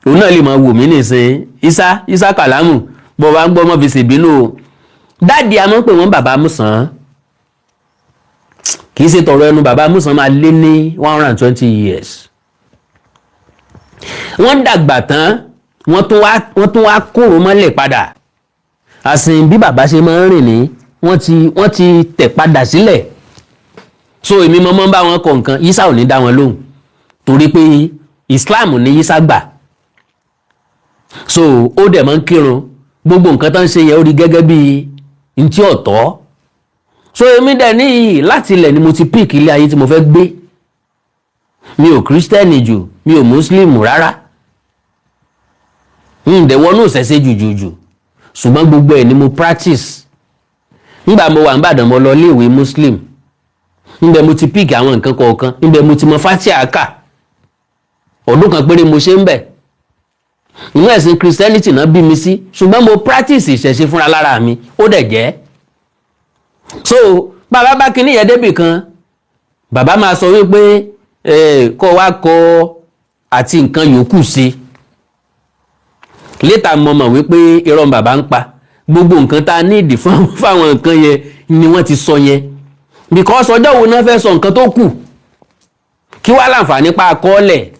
Òun náà lè máa wò mí nìsín. Isa, Isa Kàlámù, bó bá ń gbọ́, mọ́ fi ṣèbínú o. Daddy, a máa ń pè wọ́n bàbá Mùsàn. Kì í ṣe tọ̀rọ̀ ẹnu. Bàbá Mùsàn máa lé ní 120 years. Wọ́n dàgbà tán, wọ́n tún wá kóró mọ́lẹ̀ padà. Àsìn bí bàbá ṣe máa ń rìn ní, wọ́n ti tẹ̀ padà sílẹ̀. So èmi mọ́ ń bá wọn kọ nǹkan. Yísà ò ní dá wọn lóhùn torí pé Islam ní Yísà gbà. So ó dẹ̀ máa ń kírun. Gbogbo nǹkan tó ń ṣe yẹn, ó rí gẹ́gẹ́ bí ntí ọ̀tọ̀. So èmi dẹ̀ níyì, láti ilẹ̀ ni mo ti pick ilé ayé tí mo fẹ́ gbé. Mi ò Christian jù, mi ò Muslim rárá, n dẹ̀ wọnú ìṣẹ̀ṣe jùjùjù, ṣùgbọ́n gbogbo ẹ̀ ni mo practice. Nígbà mo wà n'Ìbàdàn, mo lọ iléèwé Muslim. Níbẹ̀ mo ti pick àwọn nǹkan kọ̀ọ̀kan, níbẹ̀ mo ti mọ Fatiha kà. Ọdún kan péré mo ṣe ń bẹ̀. Inú ẹ̀sìn Christianity náà bí mi sí, ṣùgbọ́n mo practice ìṣẹ̀ṣe fúnra lára mi, ó dẹ̀ jẹ́. So bàbá bá kinní yẹn débì kan, bàbá máa sọ wípé kó wá kọ àti nǹkan yòókù sí. Later mo mọ̀ wípé irọ́ ni bàbá ń pa. Gbogbo nǹkan tá a ní ìdí fáwọn nǹkan yẹn ni wọ́n ti sọ yẹn, because ọjọ́ wo náà fẹ́ sọ nǹkan tó kù? Kí wàá láǹfààní pa àkọọ́lẹ̀?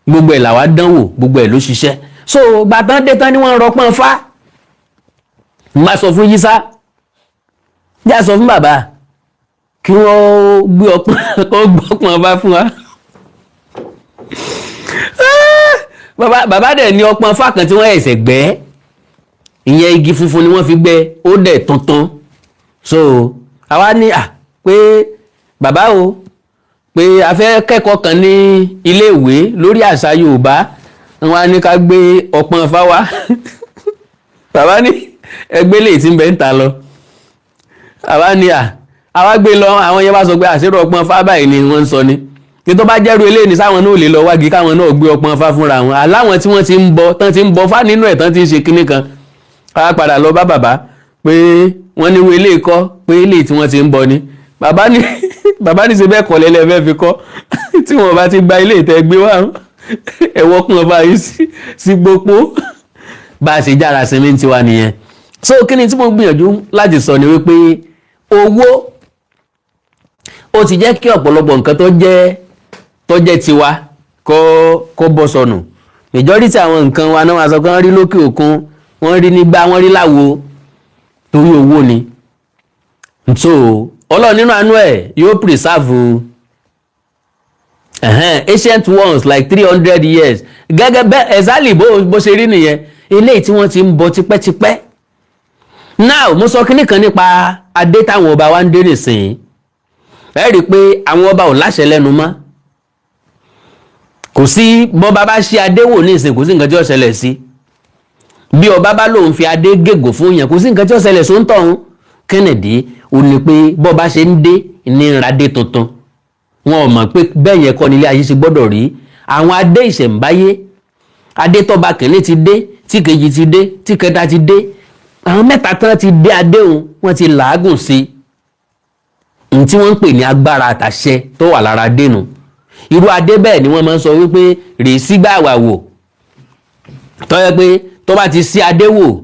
Gbogbo ẹ̀ làwa dánwò, gbogbo ẹ̀ ló ṣiṣẹ́. So gbàtàn dé tán ni wọ́n ń rọpọ́n fá. N bá sọ fún Yísà, já sọ fún bàbá kí wọ́n gbé ọpọ́n, kó gbọ́pọ́n bá fún wa. Bàbá dẹ̀ ní ọpọ́n fá kan tí wọ́n ẹ̀sẹ̀ gbẹ́. Ìyẹn, igi funfun ni wọ́n fi gbẹ́, ó dẹ̀ tuntun. So àwa ní à pé bàbá o, pé a fẹ́ kẹ́kọ̀ọ́ kan ní iléèwé lórí àṣà Yorùbá, wọn á ní ká gbé ọpọ́n fá wá. Bàbá ní ẹgbẹ́ lè tí ń bẹ ń ta lọ. Àwa ní à àwa gbé lọ. Àwọn yẹn bá sọ pé àṣírò ọpọ́n fá báyìí ni wọ́n ń sọ ni kí tó bá jẹ́rú eléyìí ní, sáwọn náà lè lọ wági, káwọn náà gbé ọpọ́n fá fúnra wọn, aláwọn tí wọ́n ti ń bọ tán, ti ń bọ fá nínú ẹ̀ tán, ti ń ṣe kinní kan. Ká padà lọ bá bàbá pé wọ́n ní irú eléyìí kọ́, pé eléyìí tí wọ́n ti ń bọ ni. Bàbá ní ṣe bẹ́ẹ̀ kọ́ lẹ́lẹ́ fẹ́ fi kọ́. Tí wọ́n bá ti gba ilé ìtẹ́ gbé wá, ẹ̀wọ́ kún ọba yìí sí gbogbo bá a ṣe jára sinmi tiwa nìyẹn. So kí ni tí mo gbìyànjú láti sọ ni wípé owó ó ti jẹ́ kí ọ̀pọ̀lọpọ̀ nǹkan tó jẹ́ tiwa kó bọ́ sọnù. Majority àwọn nǹkan wa náà, wọ́n sọ pé wọ́n rí lókè òkun, wọ́n rí nígbà, wọ́n rí láwo, torí owó ni. So Ọlọ́run nínú àánú ẹ̀ yóò preserve ancient ones like 300 years, gẹ́gẹ́ bẹ́ẹ̀, exactly bó ṣe rí nìyẹn, eléyìí tí wọ́n ti ń bọ tipẹ́tipẹ́. Now, mo sọ kínní kan nípa adé táwọn ọba wa ń dé nìsín. Ẹ rí i pé àwọn ọba ò láṣẹ lẹ́nu mọ́. Kò sí bọ́ba bá ṣe adé wò ní ìsìn, kò sí nǹkan tí ó ṣẹlẹ̀ sí. Bí ọba bá lòun fi adé gègò fún yẹn, kò sí nǹkan tí ó ṣẹlẹ̀ sóńtọ̀hún. Kennedy ò ní pé bọ́ba ṣe ń dé ní ìradé tuntun. Wọn ò mọ̀ pé bẹ́ẹ̀ yẹn kọ́ nílé ayé ṣe gbọ́dọ̀ rí. Àwọn adé ìṣẹ̀ǹbáyé, adé tọ́ba kìíní ti dé, tí kejì ti dé, tí kẹta ti dé, àwọn mẹ́ta tán ti dé adé òun, wọ́n ti làágùn sí i n tí wọ́n ń pè ní agbára àtàṣẹ tó wà lára dénú. Irú adé bẹ́ẹ̀ ni wọ́n máa ń sọ wípé rèé sígbà wà wò, tó yẹ pé tó bá ti sí adé wò,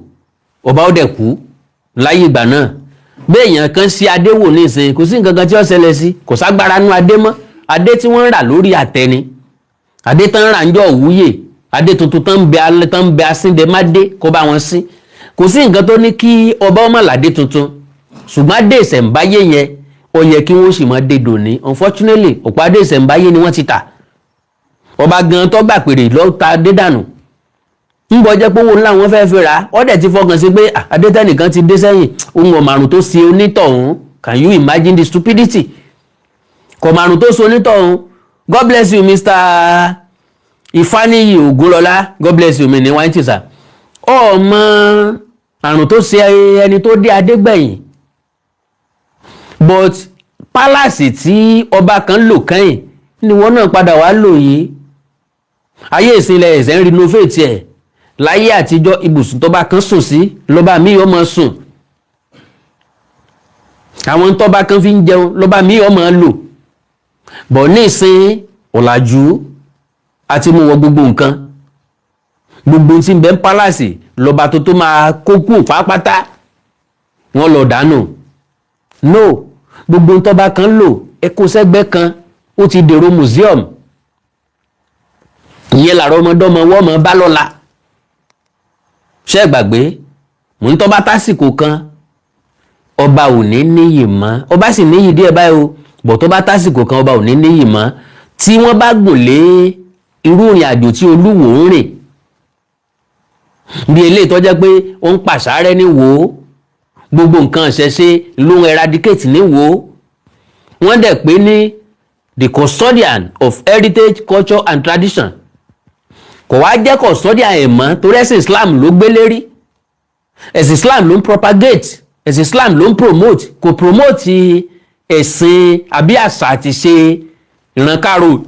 ọba ó dẹ̀ kú láyé ìgbà náà. Béèyàn kan sí adé wò ní ìsìn, kò sí nǹkan kan tí ó ṣẹlẹ̀ sí, kò ságbára nú adé mọ́. Adé tí wọ́n ń rà lórí àtẹ ni adé tán ń rà ń jọ òwúyè, adé tuntun tán ń bẹ asíndẹ̀mádé kó bá wọn sí. Kò sí nǹkan tó ní kí ọba ọmọ làdé tuntun, ṣùgbọ́n adé ìṣẹ̀ǹbáyé yẹn, ó yẹ kí wọ́n sì máa dé dòní. Unfortunately, ọ̀pọ̀ adé ìṣẹ̀ǹbáyé ni wọ́n ti tà. Ọba gan tó gbà pèrè ló ta adé dànù. Ń bọ̀ jẹ́ pé owó ńlá wọn fẹ́ẹ́ fi rà á, ó dẹ̀ ti fọkàn sí pé adétẹ́nìkan ti dé sẹ́yìn, ohun ọ̀màrún tó ṣe onítọ̀hún. Can you imagine the stupidity? Kọ̀màrún tó ṣe onítọ̀hún. God bless you, Mr. Ifáníyì Ògúnlọlá. God bless you. Mi ní wáyé tìṣà ọmọ àrùn tó ṣe ẹni tó dé adégbẹ̀yìn. But palace tí ọba kan lò kẹ́yìn ni wọ́n náà padà wá lò yìí. Ayé ìsinlẹ̀ ẹ̀sẹ̀ ń renovate ẹ̀. Láyé àtijọ́, ibùsùn tọ́ba kan sùn sí lọ́ba mi yóò máa sùn, àwọn tọ́ba kan fi ń jẹun lọ́ba mi yóò máa lò bọ̀. Ní ìsìn, ọ̀làjú àti mú wọ gbogbo nǹkan, gbogbo tí ń bẹ ń palace lọ́ba tó tó máa kó kú pátápátá, wọ́n lọ dànù. No, gbogbo tọ́ba kan lò, ẹ kó sẹ́gbẹ́ kan, ó ti dèrò museum. Ìyẹn làrá ọmọdọ́mọ wọ́n mọ̀ bá lọ́la. Ṣé gbàgbé mò ń tọ́ba tásìkò kan, ọba ò ní níyì mọ́. Ọba sì níyì díẹ̀ báyìí o, bọ̀ tó bá tásìkò kan, ọba ò ní níyì mọ́ tí wọ́n bá gùn lé irú ìrìn àjò tí Olúwo ń rìn. Bí eléyìí tó jẹ́ pé ó ń pàṣárẹ́ ní wò ó, gbogbo nǹkan ìṣẹ̀ṣe ló ń eradicate ní wò ó. Wọ́n dẹ̀ pé ní the custodian of heritage, culture and tradition. Kò wá jẹ́ custodian ẹ̀ mọ́, torí ẹ̀sìn Islam ló gbé lérí, ẹ̀sìn Islam ló ń propagate, ẹ̀sìn Islam ló ń promote. Kò promote ẹ̀sìn àbí àṣà àti ṣe ìran káàró.